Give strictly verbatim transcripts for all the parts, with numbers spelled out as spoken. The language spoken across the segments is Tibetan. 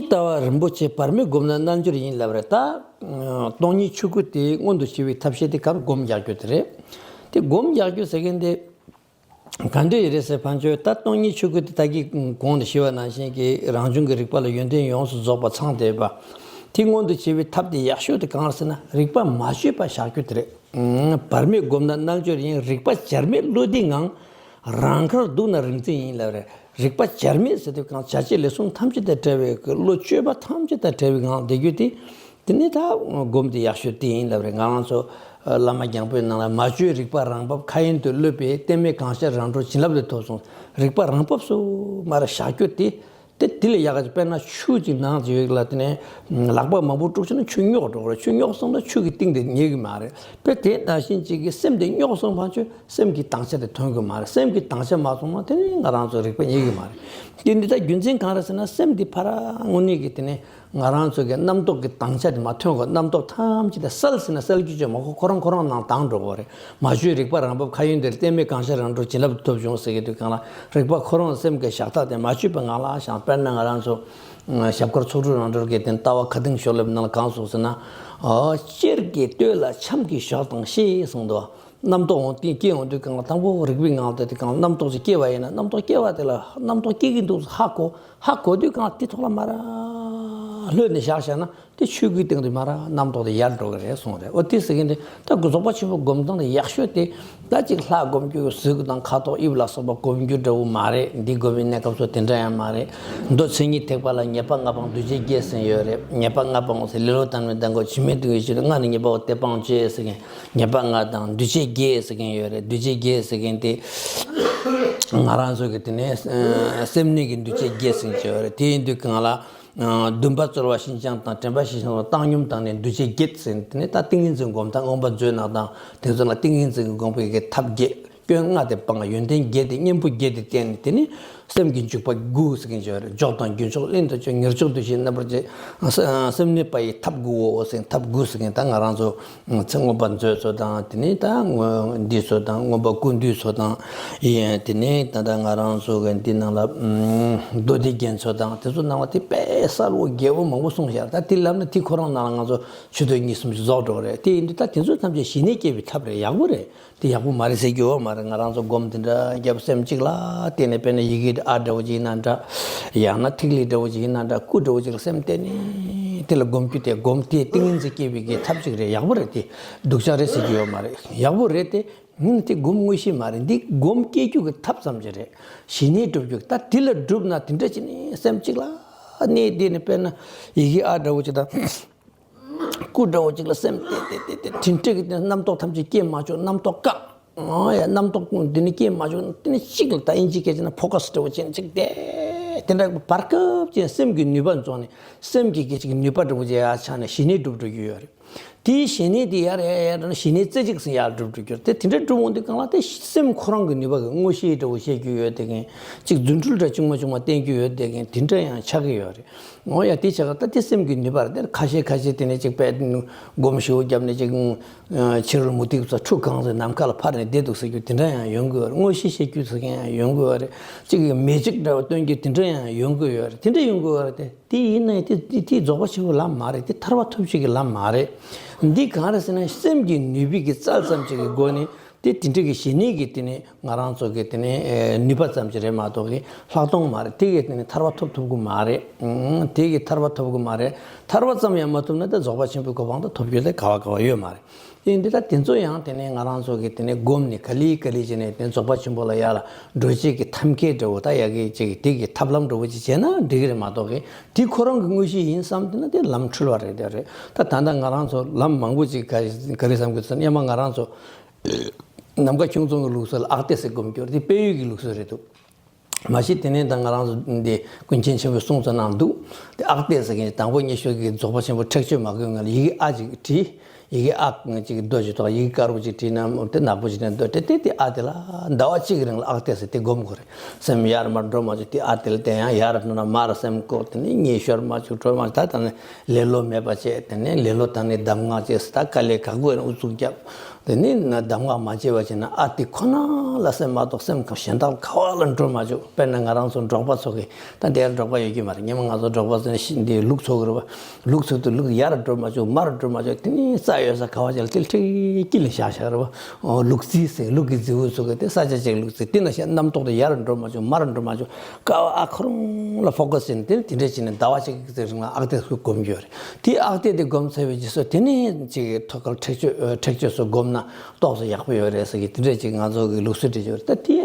ལྟ་བ་རིན་པོ་ཆེ་བར་མེད་བསྒོམས་ན་རྣལ་འབྱོར་ཡིན་ལབ་རེད། ད་སྟོང་ཉིད་ཆོས་སྐུ་དེ་མངོན་དུ་བྱེད་པའི་ཐབས་ཤེས་དེ་ག་རེ། སྒོམ་རྒྱག་རྒྱུ་དེ་རེད། དེ་སྒོམ་རྒྱག་རྒྱུ་ཟེར་མཁན་དེ་ག་འདྲ་ཡིན་རེད་ཟེར་བ་ཅིན། ད་སྟོང་ཉིད་ཆོས་སྐུ་དེ་ད་གིན་གོང་དུ་ཞུས་པ་ནང་བཞིན་གྱི་རང་བྱུང་གི་རིག་པ་ལ་ཡོན་ཏན་ཡོངས་སུ་རྫོགས་པ་ཚང་བསྡད་པ། དེ་མངོན་དུ་བྱེད་པའི་ཐབས་དེ་ཡག་ཤོས་དེ་གང་རེད་ཟེར་ན། རིག་པ་མ་བཅོས་པ་བཞག་རྒྱུ་དེ་རེད། བར་མེད་བསྒོམས་ན་རྣལ་འབྱོར་ཡིན། རིག་པ་བྱར་མེད་བློ་འདས་ངང་། རང་ཁར་འདུག་ན་རིག་འཛིན་ཡིན་ལབ་རེད། རིག་པ་བྱར་མེད་ཟེར་དུས་གང་། བྱ་བྱེད་ལས་གསུམ་ཐམས་ཅད་དང་བྲལ་བའི་བློ་བཅོས་པ་ཐམས་ཅད་དང་བྲལ་བའི་ངང་བསྡད་རྒྱུ་དེ། དེ་ནི་ད་སྒོམ་དེ་ཡག་ཤོས་དེ་ཡིན་ལབ་རེད། ང་རང་ཚོ་བླ་མ་རྒྱང་པོའི་ནང་ལ། མ་བཅོས་རིག་པ་རང་བབས་མཁའ་དབྱིངས་དུ་གློད་པའི། གཏད་མེད་གང་ཤར་རང་གྲོལ་བྱིན་རླབས་ལས་ཐོབ་གསུངས། རིག་པ་རང་བབས་སུ་མར་བཞག་རྒྱུ་དེ། དེ་དེ་ལས་ཡག་ག་ཅིག་དཔེར་ན་ཆུ་ཅིག་ནང་ཅིག་ཡོད་ལ། དེ་ནས་ལག་པ་མང་པོ་དཀྲུགས་བྱས་ན་ཆུ་རྙོག་འགྲོ་གི་རེད། ཆུ་རྙོག་སོང་ན་ཆུ་གི་གཏིང་དེ་རྙེད་ཀྱི་མ་རེད། དཔེ་དེ་ནང་བཞིན་ཅིག་གི་སེམས་དེ་རྙོག་སོང་བ་ཅིན་སེམས་ཀྱི་དྭངས་ཆ་དེ་ཐོན་གྱི་མ་རེད། སེམས་ཀྱི་དྭངས་ཆ་མ་སོང་ན་དེ་ནི་ང་རང་ཚོ་རིག་པ་རྙེད་ཀྱི་མ་རེད། དེ་འདི་ལྟར་རྒྱུ་མཚན་གང་རེད་ཟེར་ན། སེམས་འདི་ཕར་དངོས་གནས་ཀྱི་དེ་ནི་ང་རང་ཚོ་གི་རྣམ་རྟོག་གི་དྭངས་ཆ་དེ་མ་ཐོན་གོང་། རྣམ་རྟོག་ཐམས་ཅད་དེ་བསལ་ཟེར་ན་བསལ་རྒྱུ་ཅིག་མ་གཏོགས། ཁོ་རང་ཁོ་རང་ནང་དྭངས་འགྲོ་གི་རེད། མ་བཅོས་རིག་པ་རང་བབས་མཁའ་དབྱིངས་དུ་གློད། གཏད་མེད་གང་ཤར་རང་གྲོལ་བྱིན་རླབས་ཐོབ་བྱུང་ཟེར་གྱི་དུས་གང་ལ། རིག་པ་ཁོ་རང་སེམས་ཀྱི་བཞག་ཐབས་དེ་མ་བཅོས་པའི་ངང་ལ་བཞག་དཔེར་ན་ང་རང་ཚོ་ཞབས་དཀར་ཚོགས་དྲུག་རང་གྲོལ་གྱི་དེ་ལྟ་བ་ཁ་སྟོང་ཤོ་ལོ་ཀའི་ནང་ལ་གང་གསུངས་ཟེར་ན། ཨ། གཅེར་གྱི་སྟོད་ལ་འཆམ་གྱི་ཞོག་དང་ཤེས་གསུངས་འདུག། རྣམ་རྟོག་འོང་སྟེ་སྐྱེ་འོང་དུས་གང་ལ། དང་པོ་རིག་པའི་ངང་དུ་དེ་གང་། རྣམ་རྟོག་ཅིག་སྐྱེ་བ་ཡིན་ན། རྣམ་རྟོག་སྐྱེ་བ་དེ་ལ། རྣམ་རྟོག་སྐྱེ་གི་འདུག་ཧ་གོ། ཧ་གོ་དུས་གང་ལ་དེ་ཐོག་ལ་མ་ར་ལྷོད་ནས་བཞག་བཞག་ན། དེ་ཆོས་སྐུའི་སྟེང་དུ་མ་ར་རྣམ་རྟོག་དེ་ཡལ་འགྲོ་གི་རེད་གསུངས་རེད། འོ་དེ་ཟེར་གྱི་འདི་ད་རྫོགས་པ་ཆེན་པོའི་སྒོམ་སྟངས་དེ་ཡག་ཤོས་དེ། ད་ཅིག་ལྷ་སྒོམ་རྒྱུ། གཟུགས་དང་ཁ་དོག་དབྱིབས་ལ་སོགས་པ་སྒོམ་རྒྱུ་འདྲ་བོ་མ་རེད། འདི་སྒོམ་པའི་གནས་སྐབས་སུ་དེ་འདྲ་ཡང་མ་རེད། མདོ་མཚན་ཉིད་ཐེག་པ་ལ་ཉེས་པ་ལྔ་སྤངས་འདུ་བྱེད་བརྒྱད་ཟེར་ཡོད་རེད། ཉེས་པ་ལྔ་སྤངས་ཟེར། ལེ་ལོ་དང་ནི་ལྡན་གོ། ཇི་མི་སྡུག་པའི་ཆོས་ལྔ་ནི་ཉེས་པའོ། དེ་སྤང་བྱེད་ཟེར་མཁན། ཉེས་པ་ལྔ་དང་འདུ་བྱེད་བརྒྱད་ཟེར་མཁན་ཡོད་རེད། འདུ་བྱེད་བརྒྱད་ཟེར་མཁན་དེ་ང་རང་ཚོ་གི་དེ་ནས་སེམས་ནི་གི་འདུ་བྱེད་བརྒྱད་ཟེར་གྱི་ཡོད་རེད། དེ་ཡིན་དུས་གང་ལ། ཨ། འདུན་པ་རྩོལ་བ་ཞེན་ཅིང་དང་། དྲན་པ་ཞེན་ཅིང་དང་། བཏང་སྙོམས་དང་ནི་འདུ་བྱེད་བརྒྱད་ཟེར། དེ་ནས་ད་ཏིང་ངེ་འཛིན་སྒོམ་སྟངས། མངོན་པ་མཛོད་ནང་དང་དེ་ཚོ་ལ་ཏིང་ངེ་འཛིན་གྱི་སྒོམ་པའི་གི་ཐབས་བརྒྱད། སྐྱོན་ལྔ་དེ་སྤང་། ཡོན་ཏན་བརྒྱད་དེ། གཉེན་པོ་བརྒྱད་དེ་བསྟེན་ནས། དེ་ནི་སེམས་ཀྱི་འཇུག་པ་དགུ་ཟེར་མཁན་ཅིག་ཡོད་རེད། འཇོག་དང་རྒྱུན་ཆགས་ལྷན་དུ་སྤྱོད། མྱུར་མགྱོགས་འདུ་ཤེས་རྣམ་པར་འབྱེད། སེམས་ནུས་པ་ཡི་ཐབས་དགུའོ་ཟེར། ཐབས་དགུ་ཟེར་མཁན་ད་ང་རང་ཚོ་ཚེ་མངོན་པ་མཛོད་ཚོ་དང་། དེ་ནས་ད་འདི་ཚོ་དང་། མངོན་པ་ཀུན་བཏུས་ཚོ་དང་། ཡིན། དེ་ནས་ད་ལྟ་ང་རང་ཚོ་གི་འདི་ནང་ལ་མདོ་སྡེ་རྒྱན་ཚོ་དང་། དེ་ཚོ་ནང་ལ་དེ་དཔེ་གསལ་བོ་རྒྱས་པོ་མང་པོ་གསུངས་བཞག། ད་དེ་ལབ་ན་དེ་ཁོ་རང་ནང་ལ་ང་ཚོ་ཆུ་ཚོད་གཉིས་གསུམ་ཞིག་རྫོགས་འགྲོ་གི་རེད། དེ་ཡིན་དུས་ད་དེ་ཚོ་ཐམས་ཅད་ཞི་གནས་སྐྱེ་བའི་ཐབས་རེད། ཡག་པོ་རེད། དེ་ཡག་པོ་མ་རེད་ཟེར་རྒྱུ་ཡོད་མ་རེད། ང་རང་ཚོ་སྒོམ་དེ་འདྲ་རྒྱབ། སེམས་གཅིག་ལ་བརྟེན་ནས། དཔེར་ན་ཡི་གེ་ཨ་འདྲ་བོ་ཅིག་ཡིན་ན་འདྲ། ཡང་ན་ཐིག་ལེ་འདྲ་བོ་ཅིག་ཡིན་ན་འདྲ། སྐུ་འདྲ་བོ་ཅིག་ལ་སེམས་གཏད་ནས་དེ་ལ་སྒོམ་རྒྱུ་དེ། སྒོམ་དེ་ཏིང་ངེ་འཛིན་སྐྱེ་བའི་གི་ཐབས་ཅིག་རེད། ཡག་པོ་རེད། དེ་སྡུག་ཅག་རེད་ཟེར་རྒྱུ་ཡོད་མ་རེད། ཡག་པོ་རེད་དེ། ཡིན་ན་དེ་སྒོམ་དངོས་གཞི་མ་རེད། འདི་སྒོམ་སྐྱེ་རྒྱུ་གི་ཐབས་ཙམ་ཅིག་རེད། ཞི་གནས་སྒྲུབ་རྒྱུ། ད་དེ་ལ་སྒྲུབ་ན་དེ་འདྲ་བྱས་ནས་སེམས་གཅིག་ལ་གནས་བསྡད་ནས། དཔེར་ན་ཡི་གེ་ཨ་འདྲ་བོ་ཅིག་དང་། སྐུ་འདྲ་བོ་ཅིག་ལ་སེམས་གཏད་དེ་དེ་དེ་དེ་འདྲ་གི་དེ་རྣམ་རྟོག་ཐམས་ཅད་སྐྱེ་མ་བཅུག། རྣམ་རྟོག་བཀག། ཨོ་ཡ། རྣམ་རྟོག་འདི་ནི་སྐྱེ་མ་བཅུག། དེ་ནི་གཅིག་ལ། ད་ཨིན་ཇི་སྐད་ཆ་ན་ཕོ་ཀ་སི་འདྲ་བོ་ཅན་ཅིག་དེ་དེ་འདྲ་བར་སྐབས་ཅིག་སེམས་ཀྱི་ནུས་པ་འཛོམས་ནས། སེམས་ཀྱི་གི་ཅིག་ནུས་པ་འདྲ་བོ་ཅིག་ཡར་ཆག་ནས་ཞི་གནས་སྒྲུབ་འགྲོ་རྒྱུ་ཡོད་རེད། དེའི་ཞི་གནས་དེ་ཡར་ཡར་ཡར་ཡར་ཞི་གནས་རྩེ་གཅིག་ཟེར་ཡར་སྒྲུབ་འགྲོ་རྒྱུ་རེད། དེ་དེ་འདྲ་སྒྲུབ་འོང་དུས་གང་ལ་དེ་སེམས་ཁོ་རང་གི་ནུས་པ་གི་དངོས་གཞི་འདྲ་བོ་བཤད་རྒྱུ་ཡོད། དེ་གིན་ཅིག་རྫུ་འཕྲུལ་འདྲ་ཆུང་མ་ཆུང་མ་བསྟན་རྒྱུ་ཡོད། དེ་གིན་དེ་འདྲ་ཡང་ཆགས་ཀྱི་ཡོད་རེད། འོ་ཡ། དེ་བྱས་ད་ལྟ་དེ་སེམས་ཀྱི་ནུས་པ་རེད། དེ་ཁ་ཤས་ཁ་ཤས་དེ་ནས་ཅིག་དཔེ་སྒོམ་ཞེ་པོ་བརྒྱབ་ནས་ཅིག་ཕྱི་རོལ་མུ་སྟེགས་ཚོ་ཁྲུ་གང་ཟེར་ནམ་མཁའ་ལ་འཕར་ནས་བསྡད་འདུག་ཟེར་རྒྱུ་དེ་འདྲ་ཡང་ཡོང་གི་ཡོད་རེད། དངོས་གཞི་བཤད་རྒྱུ་ཟེར་མཁན་ཡང་ཡོང་གི་ཡོད་རེད། ཅིག་གིས་མེ་ལྕེ་འདྲ་བ་སྟོན་རྒྱུ་དེ་འདྲ་ཡང་ཡོང་གི་ཡོད་རེད། དེ་འདྲ་ཡོང་གི་ཡོད་རེད་དེ། དེ་ཡིན་ན་དེ་དེ་དེ་རྫོགས་པ་ཆེན་པོའི་ལམ་མ་རེད། དེ་ཐར་པ་ཐོབ་བྱེད་ཀྱི་ལམ་མ་རེད། འདི་གང་རེད་ཟེར་ན་སེམས་ཀྱི་ནུས་པའི་གི་རྩལ་ཙམ་ཅིག་གི་སྒོ་ནས་དེ་དེ་འདྲ་གི་ཞི་གནས་ཀྱི་དེ་ནས་ང་རང་ཚོ་གི་དེ་ནས་ནུས་པ་ཙམ་ཅིག་རེད་མ་གཏོགས་གི་ལྷག་མཐོང་མ་རེད། དེ་གི་དེ་ནས་ཐར་པ་ཐོབ་ཐུབ་ཀྱི་མ་རེད། ཨང་། དེ་གི་ཐར་པ་ཐོབ་ཀྱི་མ་རེད། ཐར་པ་ཙམ་ཡང་མ་ཐོབ་ན་དེ་རྫོགས་པ་ཆེན་པོའི་གོ་འཕང་དེ་ཐོབ་རྒྱུ་དེ་ག་བ་ག་བ་ཡོད་མ་རེད། དེ་འདི་ལྟར་དེ་ཚོ་ཡང་དེ་ནས་ང་རང་ཚོ་གི་དེ་ནས་སྒོམ་ནས་ག་ལེ་ག་ལེ་བྱས་ནས་དེ་རྫོགས་པ་ཆེན་པོ་ལ་ཡར་ལ་འགྲོ་བྱེད་ཀྱི་ཐབས་མཁས་འདྲ་བོ་ད་ཡ་གི་ཅིག་དེ་གི་ཐབས་ལམ་འདྲ་བོ་ཅིག་བྱས་ན་འགྲིག་གི་རེད་མ་གཏོགས་གི་དེ་ཁོ་རང་གི་དངོས་གཞི་ཡིན་བསམ་དེ་ན་དེ་ལམ་འཁྲུལ་བ་རེད། དེ་རེད། ད་ད་ལྟ་ང་རང་ཚོ་ལམ་མང་པོ་ཅིག་ག་ག་རེ་བསམ་གི་ཟེར་ན། སྔོན་མ་ང་རང་ཚོ་ནམ་མཁའ་ཁྱུང་རྫོང་གི་ལུགས་སྲོལ་ལ་ཨག་ཏེ་ཟེར་སྒོམ་རྒྱུ་རེད། དེ་དཔལ་ཡུལ་གྱི་ལུགས་སྲོལ་རེད་འདུག། མ་གཞི་དེ་ནས་ད་ང་རང་ཚོ་འདི་ཀུན་མཁྱེན་ཆེན་པོའི་གསུང་ཚོ་ནང་འདུག། དེ་ཨག་ཏེ་ཟེར་མཁན་དང་པོ་ཉིད་ཤོད་ཀྱི་རྫོགས་པ་ཆེན་པོ་ཁྲེགས་ཆོད་མ་གོས་ངང་ལ་ཡི་གེ་ཨ་ཅིག་བྲིས། ཡི་གེ་ཨ་གཅིག་རྡོ་གཅིག་ཐོགས། ཡི་གེ་དཀར་པོ་གཅིག་བྲིས་ན་དེ་ནག་པོ་གཅིག་བྲིས་ན་རྡོ་བྲིས་ཏེ། དེ་ཨ་དེ་ལ་ཟླ་བ་གཅིག་གི་རིང་ལ་ཨག་ཏེ་ཟེར་དེ་སྒོམ་དགོས་རེད། སེམས་ཡར་མར་འགྲོ་མ་བཅུག་དེ་ཨ་དེ་ལ་དེ་ཡང་ཡར་འགྲོ་ན་མར་སེམས་བསྐོར། དེ་ནས་གཉིད་ཤོར་མ་བཅུག་འགྲོ་མ་བཅུག་ད་ད་ནི་ལེ་ལོ་མེད་པ་བྱས། དེ་ནས་ལེ་ལོ་དང་ནི་གདམས་ངག་བྱས། ད་དཀའ་ལས་ཁག་པོ་ཡིན་ན་ཨུ་ཚུགས་རྒྱབ། དེ་ནས་ན་གདམས་ངག་མ་བྱས་པ་བྱས་ན་ཨ་དེ་ཁོ་ན་ལ་སེམས་མ་གཏོགས་སེམས་གཞན་དག་ག་བ་ལ་འགྲོ་མ་བཅུག་དཔེར་ན་ང་རང་ཚོ་འབྲོག་པ་ཚོ་གི་ད་འདིར་འབྲོག་པ་ཡོད་ཀྱི་མ་རེད། ཉི་མ་ང་ཚོ་འབྲོག་པ་ཚོ་ནི་ཤི་འདི་ལུག་འཚོ་གི་རེད་པ། ལུག་འཚོ་དུས་ལུག་ཡར་འགྲོ་མ་བཅུག་མར་འགྲོ་མ་བཅུག་དེ་ནས་ས་ཡོད་ས་ག་བ་ཅིག་ལ་དེ་ལ་ཁྲིད་དཀྱིལ་ལ་བཞག་བཞག་རེད་པ། ལུག་རྫི་ཟེར་ལུག་གི་རྫི་བོ་ཚོ་གི་དེ་ས་ཆ་ཅིག་ལུག་རྫི་དེ་ན་བཞག་རྣམ་རྟོག་དེ་ཡར་འགྲོ་མ་བཅུག་མར་འགྲོ་མ་བཅུག་ཀ་བ་ཨ་ཁོ་རང་ལ་ཕོ་ཀ་སི་ཡིན། དེ་དེ་འདྲས་བྱས་ནས་ཟླ་བ་གཅིག་གི་རིང་ལ་ཨག་ཏེ་སྐོར་སྒོམ་རྒྱུ་རེད། དེ་ཨག་ཏེ་དེ་སྒོམ་ཚར་བའི་རྗེས་སུ་དེ་ནས་ཅིག་ཐོད་རྒལ་ཁྲེགས་ཆོད་ཁྲེགས་ཆོད་སོགས་སྒོམ་ན་ཏོག་ཙམ་ཡག་པོ་ཡོད་རེད་ཟེར་གི་དེ་འདྲས་ཅིག་ང་ཚོ་གི་ལུགས་སྲོལ་འདྲ་ཅིག་ཡོད་རེད། ད་དེ་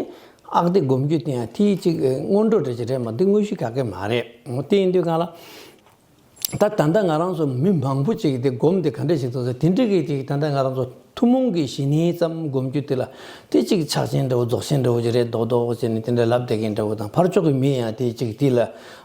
ཨག་ཏེ་སྒོམ་རྒྱུ་དེ་ཡང་དེ་ཅིག་སྔོན་འགྲོ་འདྲ་ཅིག་རེད་མ་གཏོགས་དངོས་གཞི་ག་གེ་མ་རེད། དེ་ཡིན་དུས་གང་ལ། ད་ད་ལྟ་ང་རང་ཚོ་མི་མང་པོ་ཅིག་གིས་དེ་སྒོམ་དེ་ག་འདྲ་ཞིག་འདུག་ཟེར་དེ་འདྲ་གི་ཅིག་ད་ལྟ་ང་རང་ཚོ་ཐུན་མོང་གི་ཞི་གནས་ཙམ་སྒོམ་རྒྱུ་དེ་ལ་དེ་ཅིག་ཆགས་ཞེན་འདྲ་བོ་རྫོགས་ཞེན་འདྲ་བོ་ཅིག་རེད་མདོག་མདོག་བྱས་ནས་དེ་འདྲ་ལབ་བསྡད་མཁན་འདྲ་བོ་དང་། ཕར་ཕྱོགས་ཀྱི་མི་ཡང་དེ་ཅིག་དེ་ལ་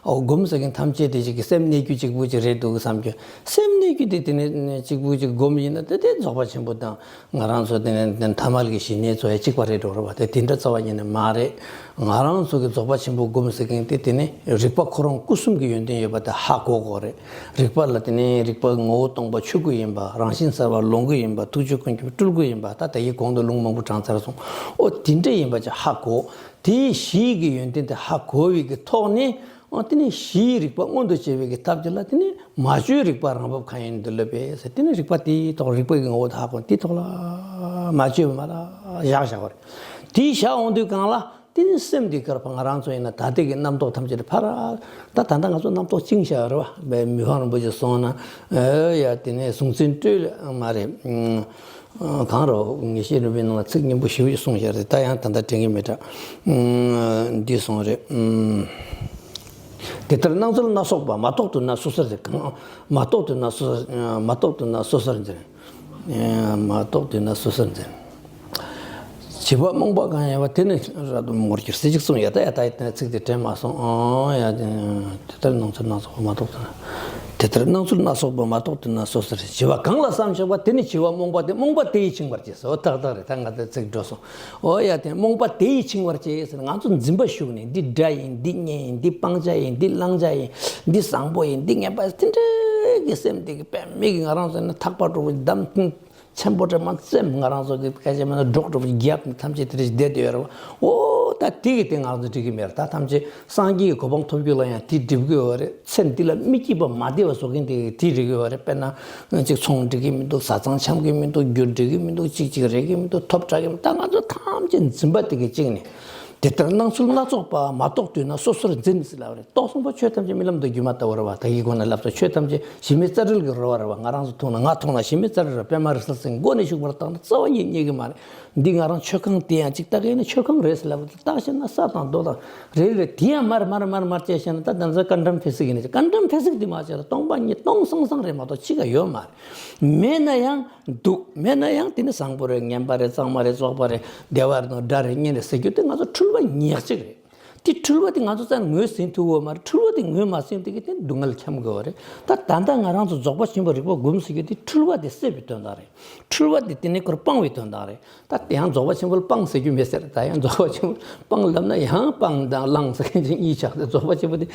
ཨོ་སྒོམ་ཟེར་མཁན་ཐམས་ཅད་དེ་ཅིག་གི་སེམས་གནས་རྒྱུ་གཅིག་པུ་ཅིག་རེད་འདུག་བསམ་རྒྱུ། སེམས་གནས་རྒྱུ་དེ་དེ་ནས་གཅིག་པུ་ཅིག་སྒོམ་ཡིན་ན་དེ་དེ་རྫོགས་པ་ཆེན་པོ་དང་། ང་རང་ཚོ་དེ་ནས་དེ་ཐ་མལ་གྱི་ཞི་གནས་ཚོ་ཡང་གཅིག་པ་རེད་འགྲོ་རེད་པ། དེ་དེ་འདྲ་རྩ་བ་ཉིད་ནས་མ་རེད། ང་རང་ཚོ་གི་རྫོགས་པ་ཆེན་པོ་སྒོམ་ཟེར་མཁན་དེ་དེ་ནི་རིག་པ་ཁོ་རང་སྐུ་གསུམ་གྱི་ཡོན་ཏན་ཡོད་པ་དེ་ཧ་གོ་དགོས་རེད། རིག་པ་ལ་དེ་ནི་རིག་པ་ངོ་བོ་སྟོང་པ་ཆོས་སྐུ་ཡིན་པ། རང་བཞིན་གསལ་བ་ལོངས་སྐུ་ཡིན་པ། ཐུགས་རྗེ་ཀུན་ཁྱབ་སྤྲུལ་སྐུ་ཡིན་པ། ད་ད་ཡི་གོང་དུ་ལུང་མང་པོ་དྲངས་ཚར་སོང་། ཨོ་དེ་འདྲ་ཡིན་པ་ཅིག་ཧ་གོ། དེའི་གཞི་གི་ཡོན་ཏན་དེ་ཧ་གོ་བའི་གི་ཐོག་ནས། ཨོ་དེ་ནི་གཞིའི་རིག་པ་མངོན་དུ་བྱེད་པའི་གི་ཐབས་དེ་ལ་དེ་ནི་མ་བཅོས་རིག་པ་རང་བབས་གང་ཡིན་དུ་སླེབས་པས་ཟེར། དེ་ནི་རིག་པ་དེའི་ཐོག་རིག་པ་གི་ངོ་བོ་དེ་ཧ་གོ་དེའི་ཐོག་ལ་མ་བཅོས་པ་མ་ལ་བཞག་བཞག་པ་རེད། དེའི་བཞག་འོང་དུས་གང་ལ་དེ་ནི་སེམས་དེ་ཀར་ཕ་ང་རང་ཚོ་ཡིན་ན་ད་ལྟའི་གི་རྣམ་རྟོག་ཐམས་ཅད་དེ་ཕར། ད་ད་ལྟ་ང་ཚོ་རྣམ་རྟོག་བཅིངས་བཞག་རེད་བ། མི་ཕམ་རིན་པོ་ཆེ་གསུངས་ན་ཨེ་ཡ་དེ་ནས་གཟུང་འཛིན་སྤྲོས་ལས་མ་རེད། གང་རེད། ངེས་ཤེས་རིམ་པའི་ནང་ལ་ཚིག་སྙན་པོ་ཞེ་པོ་ཅིག་གསུངས་བཞག་རེད། ད་ཡང་ད་ལྟ་དྲན་གྱི་མེད་འདྲ། འདི་གསུངས་རེད། དེ་ལྟར་སྣང་ཚུལ་སྣ་ཚོགས་པ། མ་རྟོགས་དུས་ན་སོ་སོར་འཛིན། གང་། མ་རྟོགས་དུས་ན་སོ། མ་རྟོགས་དུས་ན་སོ་སོར་འཛིན། མ་རྟོགས་དུས་ན་སོ་སོར་འཛིན། བྱིས་པ་རྨོངས་པ་གང་ཡིན་པ། དེ་ནི་རབ་ཏུ་མོར་གྱུར་ཟེར་ཅིག་གསུངས་ཡ། ད་ཡ་ད་ཡ་ད་ཚིག་དེ་དྲན་མ་སོང་། ཨོ་ཡ། དེ་ལྟར་སྣང་ཚུལ་སྣ་ཚོགས་པ། མ་རྟོགས་དུས་ན། དེ་ལྟར་སྣང་ཚུལ་སྣ་ཚོགས་པ། མ་རྟོགས་དུས་ན་སོ་སོར། བྱིས་པ་གང་ལ་བསམ་བཞག་པ། དེ་ནི་བྱིས་པ་རྨོངས་པ་དེ། རྨོངས་པ་དེ་ཡིས་འཆིང་བར་བྱེད་ཟེར། ཨོ་ཏག་ཏག་རེད། ད་ང་ཚོའི་ཚིག་འགྲོ་སོང་། ཨོ་ཡ། དེ་རྨོངས་པ་དེ་ཡིས་འཆིང་བར་བྱེད་ཟེར། ང་ཚོ་འཛིན་པ་ཞུགས་ནས་འདི་དགྲ་ཡིན། འདི་གཉེན་ཡིན། འདི་སྤང་བྱ་ཡིན། འདི་བླང་བྱ་ཡིན། འདི་བཟང་པོ་ཡིན། འདི་ངན་པ་ཡིན། དེ་འདྲའི་གི་སེམས་དེ་གི་དཔེ་མི་གི་ང་རང་ཚོ་ནི་ཐག་པ་འགྲོ་བའི་འདམ་ཆེན་པོ་འདྲ་མ་བཙེམ། ང་རང་ཚོ་གི་སྐད་ཆ་མིན་ན་སྒྲོག་འགྲོ་བའི་རྒྱབ་ནི་ཐམས་ཅད་དེ་འདྲ་ཞིག་བསྡད་དེ་ཡོད་རེད་བ། ཨོ་ད་དེ་གི་དེ་ང་ཚོ་འགྲིག་གི་མེད་རེད། ད་ཐམས་ཅད་སངས་རྒྱས་ཀྱི་གོ་འཕང་ཐོབ་རྒྱུ་ལ་ཡང་དེ་འགྲིག་གི་ཡོད་རེད། ཚེ་འདི་ལ་མི་སྐྱིད་པ་མ་བདེ་བ་བཟོ་མཁན་དེ་དེ་འགྲིག་གི་ཡོད་རེད། དཔེར་ན་ཅིག་ཚོང་འགྲིག་གི་མི་འདུག་བཟའ་ཚང་འཆམ་གི་མི་འདུག་རྒྱུ་འགྲིག་གི་མི་འདུག་ཅིག་ཅིག་རེག་གི་མི་འདུག་ཐོབ་དྲག་གི་མི་འདུག་ད་ང་ཚོ་ཐམས་ཅད་འཛིན་པ་དེ་གི་གཅིག་ནས། དེ་ལྟར་སྣང་ཚུལ་སྣ་ཚོགས་པ། མ་རྟོགས་དུས་ན་སོ་སོར་འཛིན་ཟེར་ལབ་རེད། རྟོགས་སོང་པ་ཆོས་ཐམས་ཅད་རྨི་ལམ་དུ་སྒྱུ་མ་ལྟ་བུ་རེད་བ། ད་གིན་གོང་ན་ལབ་སོང་། ཆོས་ཐམས་ཅད་གཞི་མེད་རྩ་བྲལ་གྱི་རོལ་པ་རེད་བ། ང་རང་ཚོ་མཐོང་ན། ང་མཐོང་ན་གཞི་མེད་རྩ་བྲལ་རེད། པད་མ་རི་གསལ་ཟེར་མགོ་ནས་མཇུག་བར་བཏང་ན་རྩ་བ་ཉིད་རྙེད་ཀྱི་མ་རེད། འདི་ང་རང་མཆོད་ཁང་དེ་ཡང་ཅིག་ལྟ་གི་ཡིན་ན་མཆོད་ཁང་རེད་ཟེར་ལབ་དུས་བརྟག་ཤེས་ན་ས་དང་རྡོ་དང་རེད་རེད། དེ་ཡང་མར་མར་མར་མར་བཅད་བཤད་ན་ད་ད་ཚོ་ཀ་འགྲམ་ཕེ་སིག་ཡིན་ན་ཀ་འགྲམ་ཕེ་སིག་དེ་མ་བྱས་ལ་སྟོང་པ་ཉིད་སྟོང་སང་སང་རེད་མ་གཏོགས་ཕྱི་ཁ་ཡོད་མ་རེད། མེད་ན་ཡང་འདུག་མེད་ན་ཡང་དེ་ནི་བཟང་པོ་རེད། ངན་པ་རེད། གཙང་མ་རེད། བཙོག་པ་རེད། བདེ་བ་རེད། དགྲ་རེད། གཉེན་རེད་ཟེར་རྒྱུ་དེ་ང་ཚོ་འཁྲུལ་པ་ཉག་གཅིག་རེད། དེ་འཁྲུལ་པ་དེ་ང་ཚོ་རྩ་ནས་ངོས་ཟིན་ཐུབ་ཡོད་མ་རེད། འཁྲུལ་པ་དེ་ངོས་མ་ཟིན་དེ་གི་དེ་སྡུག་བསྔལ་འཁྱམ་དགོས་པ་རེད། ད་ད་ལྟ་ང་རང་ཚོ་རྫོགས་པ་ཆེན་པོ་རིག་པ་སྒོམ་ཟེར་རྒྱུ་དེ་འཁྲུལ་པ་དེ་སེལ་བའི་དོན་དག་རེད། འཁྲུལ་པ་དེ་དེ་ནས་ཁོར་སྤང་བའི་དོན་དག་རེད། ད་དེ་ཡང་རྫོགས་པ་ཆེན་པོ་ལ་སྤང་ཟེར་རྒྱུ་མེད་ཟེར། ད་ཡང་རྫོགས་པ་ཆེན་པོ་སྤང་ལབ་ན་ཡང་སྤང་དང་བླང་ཟེར་མཁན་ཅིག་གཉིས་ཆགས་ཏེ། རྫོགས་པ་ཆེན་པོ་དེ་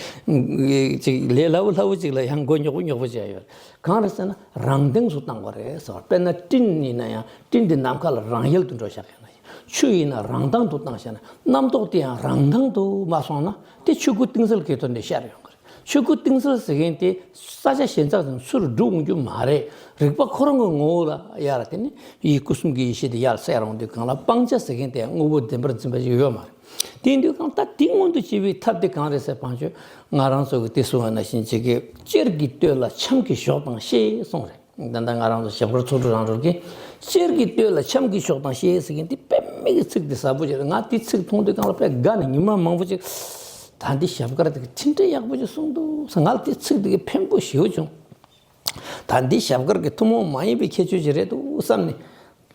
ཅིག་ལས་སླ་བོ་སླ་བོ་ཅིག་ལ་ཡང་མགོ་རྙོག་པོ་རྙོག་པོ་བྱས་ཡོད། གང་རེད་ཟེར་ན་རང་སྟེང་དུ་བཏང་བ་རེད་ཟེར་བ། དཔེར་ན་སྤྲིན་ཡིན་ན་ཡང་སྤྲིན་དེ་ནམ་མཁའ་ལ་རང་ཡལ་དུ་འགྲོ་བཞག་ཡོད་ན། ཆུ་ཡིན་ན་རང་ཐང་དུ་བཏང་བཞག་ན། རྣམ་རྟོག་དེ་ཡང་རང་ཐང་དུ་མ་སོང་ན་དེ་ཆོས་སྐུ་གཏིང་གསལ་གྱི་དོན་དེ་ཤར་ཡོང་གི་རེད། ཆོས་སྐུ་གཏིང་གསལ་ཟེར་མཁན་དེ་ས་ཆ་གཞན་དག་ནས་ཚུར་འགྲོ་འོང་རྒྱུ་མ་རེད། རིག་པ་ཁོ་རང་གི་ངོ་བོ་ལ་ཡར་དེ་ནི་ཡིད་སྐུ་གསུམ་གྱི་ཡེ་ཤེས་དེ་ཡར་གསལ་ཡོང་དུས་གང་ལ་སྤང་བྱ་ཟེར་མཁན་དེ་དངོས་པོ་བདེན་པར་འཛིན་པ་ཞིག་ཡོད་མ་རེད། དེ་ཡིན་དུས་གང་ལྟར་དེ་མངོན་དུ་བྱེད་པའི་ཐབས་དེ་གང་རེད་ཟེར་བ་ཅིན་ང་རང་ཚོ་གི་དེ་གསུངས་པ་ནང་བཞིན་ཅིག་གི་གཅེར་གྱི་གཏོད་ལ་འཆམ་གྱི་ཞོག་དང་ཤེས་གསུངས་རེད། ད་ལྟ་ང་རང་ཚོ་ཞབས་དཀར་ཚོགས་དྲུག་རང་གྲོལ་གྱི་གཅེར་གྱི་གཏོད་ལ་འཆམ་གྱི་ཞོག་དང་ཤེས་ཟེར་མཁན་དེ་དཔེ་མི་གི་ཚིག་དེ་ཟབ་པོ་ཅིག་རེད། ང་དེ་ཚིག་མཐོང་དུས་གང་ལ་དཔེ་དགའ་ནས་ཉི་མ་མང་པོ་ཅིག་ད་འདི་ཞབས་དཀར་དེ་གི་ཕྲིན་ཕྲན་ཡག་པོ་ཅིག་གསུངས་འདུག་ཟེར། ང་ལ་དེ་ཚིག་དེ་གི་ཕན་པོ་ཞེ་པོ་བྱུང་། ད་འདི་ཞབས་དཀར་གྱི་ཐུན་མོང་མ་ཡིན་པའི་ཁྱད་ཆོས་ཅིག་རེད་འདུག་བསམ་ནས།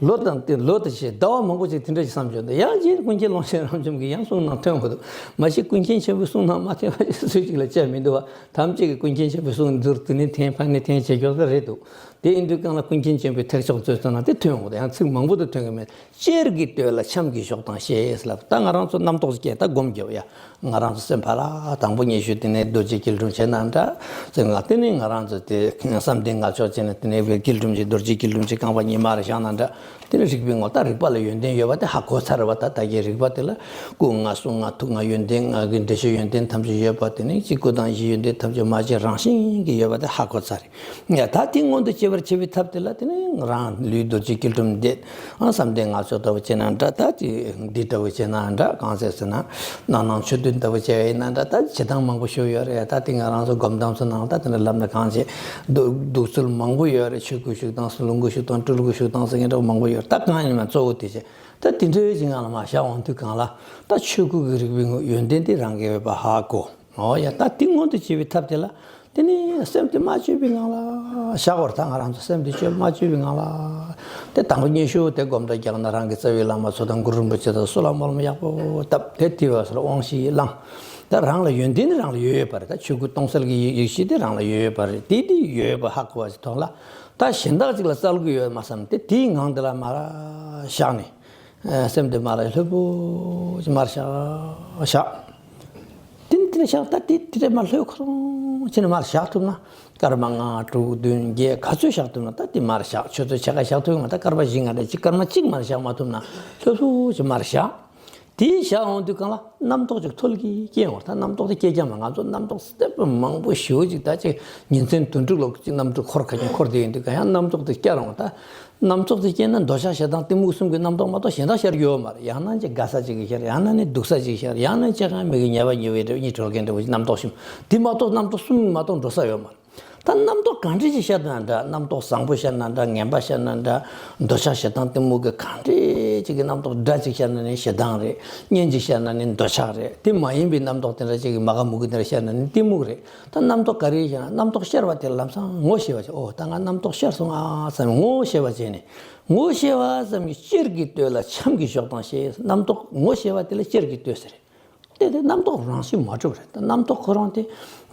ལོ་དང་དེ་ལོ་དང་ཞེས་ཟླ་བ་མང་པོ་ཅིག་དེ་འདྲ་ཞིག་བསམ་བྱུང་། ད་ཡང་རྗེས་ཀུན་མཁྱེན་ཀློང་ཆེན་རབ་འབྱམས་ཀྱིས་ཡང་གསུང་གནང་ཐོན་དགོས་འདུག་མ་གཞི་ཀུན་མཁྱེན་ཆེན་པོའི་གསུང་གནང་མ་ཐོན་པ་ཞིག་སུ་ཞིག་ལ་བཅར་མི་འདུག་བ། ཐམས་ཅད་ཀྱིས་ཀུན་མཁྱེན་ཆེན་པོའི་གསུང་མདོར་བསྡུས་ནས་འཐེན་ཕར་ནས་འཐེན་བྱེད་ཀྱོག་ས་རེད་འདུག་དེ་ཡིན་དུས་གང་ལ་ཀུན་མཁྱེན་ཆེན་པོའི་ཐེག་མཆོག་མཛོད་ཚོ་ན་དེ་ཐོན་འོང་། ཡང་ཚིག་མང་པོ་དུ་ཐོན་གི་མེད། ཅེར་གྱིས་ལྟོས་ལ་འཆམ་གྱིས་ཞོག་དང་ཞེས་ལབ། ད་ང་རང་ཚོ་རྣམ་རྟོག་ཅིག་སྐྱེ། ད་སྒོམ་རྒྱབ་ཡ། ང་རང་ཚོ་སེམས་ཕར་ལ་དང་པོ་ཉི་ཤུ་དེ་ནས་རྡོ་རྗེ་སྐྱིལ་ཀྲུང་བྱེད་ན་འདྲ། ཚེ་ང་དེ་ནས་ང་རང་ཚོ་དེ་བསམ་གཏན་ངག་ཆོས་བྱེད་ན་དེ་ནས་སྐྱིལ་ཀྲུང་བྱེད། རྡོ་རྗེ་སྐྱིལ་ཀྲུང་བྱེད། རྐང་པ་གཉིས་མར་བཞག་ན་འདྲ། དེ་ནས་རིག་པའི་ངོ་ལ། ད་རིག་པ་ལ་ཡོན་ཏན་ཡོད་པ་དེ་ཧ་གོ་ཚར་བ། ད་ད་གའི་རིག་པ་དེ་ལ་སྐུ་ལྔ་གསུང་ལྔ་ཐུགས་ལྔ་ཡོན་ཏན་ལྔ་གི་འགྲེལ་བཤད་ཡོན་ཏན་ཐམས་ཅད་ཡོད་པ་དེ་ནི་གཅིག་སྐུ་དང་བཞི་ཡོན་ཏན་ཐམས་ཅད་མ་སྐྱེས་རང་བཞིན་གྱིས་ཡོད་པ་དེ་ཧ་གོ་ཚར་རེད། ཡ། ད་དེ་མངོན་དུ་བྱེད་པར་བྱེད་པའི་ཐབས་དེ་ལ་དེ་ནི་རང་ལུས་རྡོ་རྗེ་སྐྱིལ་ཀྲུང་བསྡད། ཨ། བསམ་གཏན་ངག་ཆོས་ལྟ་བུ་བྱེད་ན་འདྲ། ད་དེ་འདི་ལྟ་བུ་བྱེད་ན་འདྲ། གང་ཟེར་ཟེར་ན་སྣང་སྣང་ཆོས་བདུན་ལྟ་བུ་བྱེད་ཡིན་ན་འདྲ། ད་བྱེད་སྟངས་མང་པོ་ཞིག་ཡོད་རེད། ད་དེ་ང་རང་ཚོ་སྒོམ་སྟངས་ཚོ་ནང་ད་དེ་འདྲ་ལབ་ན་གང་བྱེད། འདུག་འདུག་ཚུལ་མང་པོ་ཡོད་རེད། ཆོས་སྐུ་བཞུགས་སྟངས་སུ་ལོངས་སྐུ་བཞུགས་སྟངས་སྤྲུལ་སྐུ་བཞུགས་སྟངས་ཟེར་མཁན་འདྲ་བོ་མང་པོ་ཡོད་རེད། ད་གང་ཡིན་མིན་གཙོ་བོ་དེ་བྱེད། ད་དེ་འདྲའི་ཅིག་ངང་ལ་མར་བཞག་འོང་དུས་གང་ལ། ད་ཆོས་སྐུ་གི་རིག་པའི་ངོ་ཡོན་ཏན་དེ་རང་གིས་ཡོད་པ་ཧ་གོ། ཨོ་ཡ། ད་དེ་མངོན་དུ་བྱེད་པའི་ཐབས་དེ་ལ་དེ་ནི་སེམས་དེ་མ་བཅོས་པའི་ངང་ལ་བཞག་པར། ད་ང་རང་ཚོ་སེམས་དེ་བཅོས་མ་བཅོས་པའི་ངང་ལ། དེ་དང་པོ་ཉི་ཤུ་དེ་སྒོམ་གྲྭ་རྒྱག་ན་རང་གི་རྩ་བའི་བླ་མ་ཚོ་དང་གུ་རུ་རིན་པོ་ཆེ་དང་བསོད་ནམས་སྨོན་ལམ་ཡག་པོ་བཏབ། དེ་དེ་བས་སོ་དབང་ཞིག་བླངས། ད་རང་ལ་ཡོན་ཏན་ནི་རང་ལ་ཡོད་ཡོད་པ་རེད། ད་ཆོས་སྐུ་སྟོང་གསལ་གྱི་ཡེ་ཡེ་ཤེས་དེ་རང་ལ་ཡོད་ཡོད་པ་རེད། དེ་དེ་ཡོད་ཡོད་པ་ཧ་གོ་བ་ཞིག་ཐོག་ལ། ད་གཞན་དག་ཅིག་ལ་བཙལ་དགོས་ཡོད་མ་བསམ། དེ་དེའི་ངང་དེ་ལ་མར་བཞག་ནས། ཨ། སེམས་དེ་མར་ལྷོད་པོ་ཅིག་མར་བཞག་བཞག་དེ་ནི་དེ་ནས་བཞག་ད་དེ་དེ་འདྲ་མར་ལྷོད་ཁོ་རང་བྱས་ནས་མར་བཞག་ཐུབ་ན། སྐར་མ་ལྔ་དྲུག་བདུན་བརྒྱད་ག་ཚོད་བཞག་ཐུབ་ན་ད་དེ་མར་བཞག་ཆུ་ཚོད་ཕྱེད་ཀ་བཞག་ཐུབ་ཡོང་བ། ད་སྐར་མ་བཞི་ལྔ་རེ་གཅིག་སྐར་མ་གཅིག་མར་བཞག་མ་ཐུབ་ན་ལྷོད་ལྷོད་ཅིག་མར་བཞག་དེ་བཞག་འོང་དུས་གང་ལ་རྣམ་རྟོག་ཅིག་ཐོལ་གྱིས་སྐྱེ་འོང་། ད་རྣམ་རྟོག་དེ་སྐྱེ་རྒྱུ་མ། ང་ཚོ་རྣམ་རྟོག་སྲིད་པ་མང་པོ་ཞེ་པོ་ཅིག་ད་ཅིག་ཉིན་མཚན་དུས་དྲུག་ལོ་ཅིག་རྣམ་རྟོག་འཁོར་ཁ་ཅིག་འཁོར་བསྡད་ཡོང་དུས་གང་ཡང་རྣམ་རྟོག་དེ་སྐྱེ་རུང་། ད་རྣམ་རྟོག་དེ་སྐྱེས་ན་འདོད་ཆགས་ཞེ་སྡང་གཏི་མུག་གསུམ་གྱི་རྣམ་རྟོག་མ་གཏོགས་གཞན་དག་ཤར་རྒྱུ་ཡོད་མ་རེད། ཡང་ན་ཅིག་དགའ་ས་ཅིག་གིས་ཤར། ཡང་ན་ནི་སྡུག་ས་ཅིག་ཤར། ཡང་ན་ཅིག་གང་མི་གི་ཉེས་པ་ཉེས་པའི་འདྲ་བོ་གཉིད་བྲོ་མཁན་འདྲ་བོ་ཅིག་རྣམ་རྟོག་གསུམ་དེ་མ་གཏོགས། རྣམ་རྟོག་གསུམ་མ་གཏོགས་འགྲོ་ས་ཡོད་མ་རེད། ད་རྣམ་རྟོག་གང་འདྲ་ཅིག་ཤར་ན་འདྲ། རྣམ་རྟོག་བཟང་པོ་ཤར་ན་འདྲ། ངན་པ་ཤར་ན་འདྲ། འདོད་ཆགས་ཞེ་སྡང་གཏི་མུག་གི་གང་འདྲ་ཅིག་གི་རྣམ་རྟོག་དགྲ་ཅིག་ཤར་ན་ནི་ཞེ་སྡང་རེད། གཉེན་ཅིག་ཤར་ན་ནི་འདོད་ཆགས་རེད། དེ་མ་ཡིན་པའི་རྣམ་རྟོག་དེ་འདྲ་ཅིག་གི་མ་དགའ་མི་དགའ་དེ་འདྲ་ཤར་ན་ནི་གཏི་མུག་རེད། ད་རྣམ་རྟོག་ག་རེ་ཤར་ན། རྣམ་རྟོག་ཤར་བ་དེ་ལམ་སང་ངོ་ཤེས་པ་བྱས། ཨོ་ད་ང་རྣམ་རྟོག་ཤར་སོང་ཨ་བསམ་ངོ་ཤེས་པ་བྱས་ནས། ངོ་ཤེས་པ་ཙམ་གྱིས་ཅེར་གྱིས་ལྟོས་ལ་འཆམ་གྱིས་ཞོག་དང་ཞེས། རྣམ་རྟོག་ངོ་ཤེས་པ་དེ་ལ་ཅེར་གྱིས་ལྟོས་ཟེར། དེ་དེ་རྣམ་རྟོག་རང་བཞིན་མ་གྲུབ་རེད། རྣམ་རྟོག་ཁོ་རང་དེ་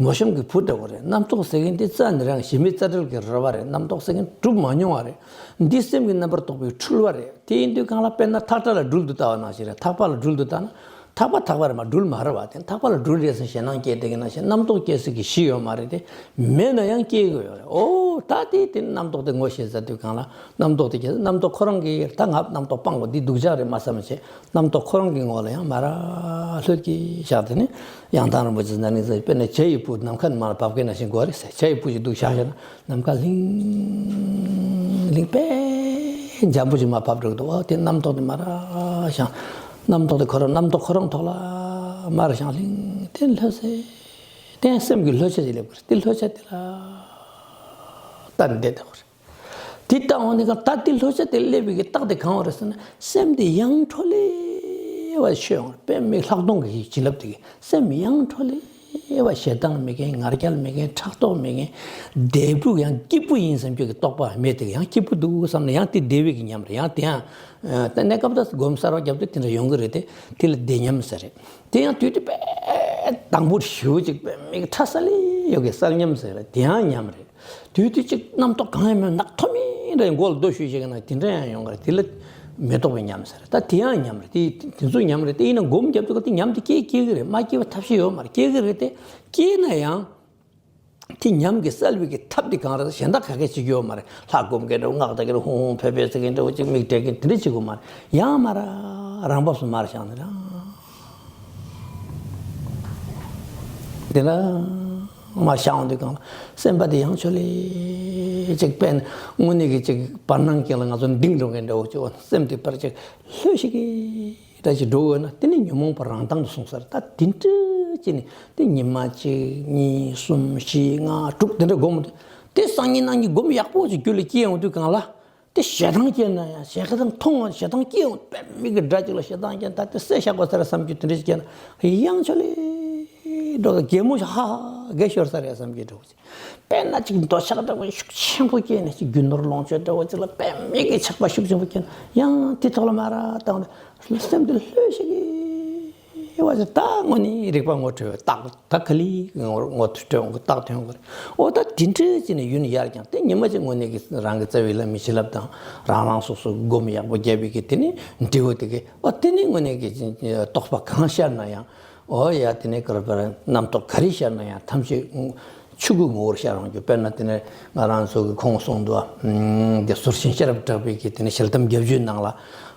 མོ་གཤམ་གྱི་བུ་ལྟ་བུ་རེད། རྣམ་རྟོག་ཟེར་མཁན་དེ་རྩ་ནས་རང་གཞི་མེད་རྩ་བྲལ་གྱི་རོལ་པ་རེད། རྣམ་རྟོག་ཟེར་མཁན་གྲུབ་མ་མྱོང་བ་རེད། འདི་སེམས་ཀྱི་རྣམ་པར་རྟོག་པའི་འཁྲུལ་བ་རེད། དེ་ཡིན་དུས་གང་ལ་དཔེར་ན་ཐག་ཁྲ་ལ་སྦྲུལ་དུ་ལྟ་བ་ནང་བཞིན་རེད། ཐག་པ་ལ་སྦྲུལ་དུ་ལྟ་ན་ཐག་པ་ཐག་པ་རེད་མ། སྦྲུལ་མ་རེད་བ། དེ་ཐག་པ་ལ་སྦྲུལ་རེད་ཟེར་ཞེད་སྣང་སྐྱེས། དེ་གི་ནང་བཞིན་རྣམ་རྟོག་སྐྱེ་སྲིད་ཀྱི་གཞི་ཡོད་མ་རེད། དེ་མེད་ན་ཡང་སྐྱེ་གི་ཡོད་རེད། ཨོ་ད་དེ་དེ་རྣམ་རྟོག་དེ་ངོ་ཤེས་ཟེར་དུས་གང་ལ་རྣམ་རྟོག་དེ་སྐྱེ། རྣམ་རྟོག་ཁོ་རང་གིས་ད་ང་རྣམ་རྟོག་སྤངས་དགོས། འདི་སྡུག་ཅག་རེད་མ་བསམ་བྱས། རྣམ་རྟོག་ཁོ་རང་གི་ངོ་ལ་ཡང་མར་ལྷོད་ཀྱིས་བཞག་དེ་ནས་ཡང་དག་རིན་པོ་ཆེ་ན་ནིང་ཟེར། དཔེར་ན་བྱ་ཡི་སྤུ་ནམ་མཁའ་ནས་མར་བབས་མཁན་ནང་བཞིན་དགོས་རེད་ཟེར། བྱ་ཡི་སྤུ་ཞིག་འདུག་བཞག་བཞག་ན་ནམ་མཁའ་ལྷིང་ལྷིང་དཔེ་འཇམ་པོ་ཞིག་མར་བབས་འགྲོ་གི་འདུག། ཨོ་དེ་རྣམ་རྟོག་དེ་མར་བཞག། རྣམ་རྟོག་དེ་ཁོ་རང་རྣམ་རྟོག་ཁོ་རང་ཐོག་ལ་མར་བཞག་ལྷིང་དེ་ལྷོད་ཟེར། དེ་སེམས་ཀྱི་ལྷོད་ཆ་ཞིག་སླེབས་དགོས་རེད། དེ་ལྷོད་ཆ་དེ་ལ་ལྟ་ནས་བསྡད་དགོས་རེད། དེ་ལྟ་འོང་དུས་གང་ལ་ད་དེ་ལྷོད་ཆ་དེ་སླེབས་པའི་གི་རྟགས་དེ་གང་རེད་ཟེར་ན། སེམས་དེ་ཡང་འཕྲོ་ལེ་བ་ཆོད་འོང་། དཔེ་མི་ལྷག་མཐོང་གི་བྱིན་རླབས་དེ་གིས་སེམས་ཡང་འཕྲོ་ལེ་བ་ཞེ་སྡང་མེད་མཁན། ང་རྒྱལ་མེད་མཁན། ཕྲག་དོག་མེད་མཁན། བདེ་སྡུག་ཡང་སྐྱིད་པོ་ཡིན་བསམ་རྒྱུ་གི་རྟོག་པ་མེད། དེ་ཡང་སྐྱིད་པོ་འདུག་བསམ་ན་ཡང་དེ་བདེ་བའི་གི་ཉམས་རེད། ཡང་དེ་ཡང་ད་གནས་སྐབས་ད་སྒོམ་གསར་བ་རྒྱབ་དུས་དེ་འདྲ་ཡོང་གི་རེད་དེ། དེ་ལ་བདེ་ཉམས་ཟེར་རེད། དེ་ཡང་དུས་དེ་དཔེ་དང་པོ་ཞེ་པོ་ཅིག་དཔེ་མི་གི་ཕྲ་ས་ལེ་ཡོད་གི་གསལ་ཉམས་ཟེར་རེད། དེ་ཡང་ཉམས་རེད། དུས་དུས་གཅིག་རྣམ་རྟོག་གང་ཡང་མེད་ནག་ཐོམ་མེ་འདྲ་ཡི་མགོ་ལ་རྡོ་གཞུས་བྱེད་ཀྱི་ན་དེ་འདྲ་ཡང་ཡོང་གི་རེད། དེ་ལ་མི་རྟོག་པའི་ཉམས་ཟེར། ད་དེ་ཡང་ཉམས་རེད། དེ་དེ་ཚོ་ཉམས་རེད། དེ་ཡིན་ན་སྒོམ་རྒྱབ་དུས་ག་དེ་ཉམས་དེ་སྐྱེ་སྐྱེ་གི་རེད། མ་སྐྱེ་བའི་ཐབས་ཤེས་ཡོད་མ་རེད། སྐྱེ་གི་རེད་དེ། སྐྱེས་ན་ཡང་དེ་ཉམས་ཀྱི་སེལ་བའི་གི་ཐབས་དེ་གང་རེད། གཞན་དག་ག་གེ་བྱེད་ཀྱི་ཡོད་མ་རེད། ལྷ་སྒོམ་མཁན་འདྲ་བོ། སྔགས་བཟླ་མཁན་འདྲ་བོ། ཧུང་ཧུང་ཕེ་ཕེ་ཟེར་མཁན་འདྲ་བོ། ཅིག་མིག་བགྲད་མཁན་དེ་འདྲ་བྱེད་དགོས་མ་རེད། ཡང་མ་ར་རང་བབས་སུ་མར་བཞག་ནས་རང་དེ་ལ་མ་བཞག་འོང་དུས་གང་ལ་སེམས་པ་དེ་ཡང་ཆོ་ལེ་ཅིག་དཔེ་དངོས་གནས་ཀྱི་ཅིག་བར་སྣང་གི་ལ་ང་ཚོ་ལྡིང་འགྲོ་མཁན་འདྲ་བོ་ཅིག་འོ་སེམས་དེ་པར་ཅིག་ལྷོད་ཤིག་གི་འདྲ་ཅིག་འགྲོ་འོས་ན་དེ་ནི་ཉོན་མོངས་པ་རང་མདངས་དུ་སོང་ས་རེད། ད་དེ་འདྲ་ཅིག་ནི་དེ་ཉི་མ་གཅིག་གཉིས་གསུམ་བཞི་ལྔ་དྲུག་དེ་འདྲ་སྒོམ་དུས་དེ་སང་ཉིན་གནངས་ཉིན་སྒོམ་ཡག་པོ་ཅིག་རྒྱུད་ལ་སྐྱེས་འོང་དུས་གང་ལ། དེ་ཞེ་སྡང་སྐྱེས་ན་ཡང་ཞེ་སྡང་མཐོང་བ། ཞེ་སྡང་སྐྱེས་འོང་དཔེ་མི་གི་དགྲ་ཅིག་ལ་ཞེ་སྡང་སྐྱེས། ད་དེ་བསད་བཞག་པ་ཟེར་བསམ་རྒྱུ་དེ་འདྲ་ཞིག་སྐྱེས་ན་ཡང་ཆོ་ལེ་འགྲོ། གད་མོ་ཞིག་ཧ་ཧ་གད་ཤོར་ས་རེད་བསམ་རྒྱུ་འདྲ་བོ་ཅིག་དཔེར་ན་ཅིག་འདོད་ཆགས་འདྲ་བོ་ཤུགས་ཆེན་པོ་སྐྱེས་ནས་ཅིག་རྒྱུ་ནོར་ལོངས་སྤྱོད་འདྲ་བོ་ཅིག་ལ་དཔེ་མི་གི་ཆགས་པ་ཤུགས་ཆེན་པོ་སྐྱེས་ན་ཡང་དེ་ཐོག་ལ་མ་ར་བཏང་ནས་སེམས་དེ་ལྷོད་ཤིག་གི་ཨེ་བ་ཅིག་ད་དངོས་གནས་རིག་པ་ངོ་འཕྲོད་པའི་རྟགས་ད་ག་ལེ་ངོ་ངོ་འཕྲོད་ཡོང་གི་རྟགས་ཐོན་གི་རེད། འོ་ད་དེ་འདྲ་བྱས་ནས་ཡུན་ཡར་བརྐྱངས་ཏེ་ཉི་མ་གཅིག་དངོས་གནས་ཀྱི་རང་གི་རྩ་བའི་བླ་མའི་བྱིན་རླབས་དང་རང་རང་སོ་སོ་སྒོམ་ཡག་པོ་བརྒྱབ་པའི་གི་དེ་ནི་འབྲས་བུ་དེ་གི་འོ་དེ་ནི་དངོས་གནས་ཀྱི་རྟོགས་པ་གང་ཤར་ན་ཡང་། འོ་ཡ་དེ་ནས་ག་རེ་རྣམ་རྟོག་ག་རེ་ཤར་ན་ཡང་ཐམས་ཅད་ཆོས་སྐུའི་ངོ་བོར་ཤར་ཡོང་རྒྱུ། དཔེར་ན་དེ་ནས་ང་རང་ཚོ་གི་ཁོང་གསུངས་འདུག་ཨ། དེ་ཟུར་ཆེན་ཤེས་རབ་གྲགས་པའི་གི་དེ་ནས་ཞལ་གདམས་བརྒྱད་ཅུའི་ནང་ལ།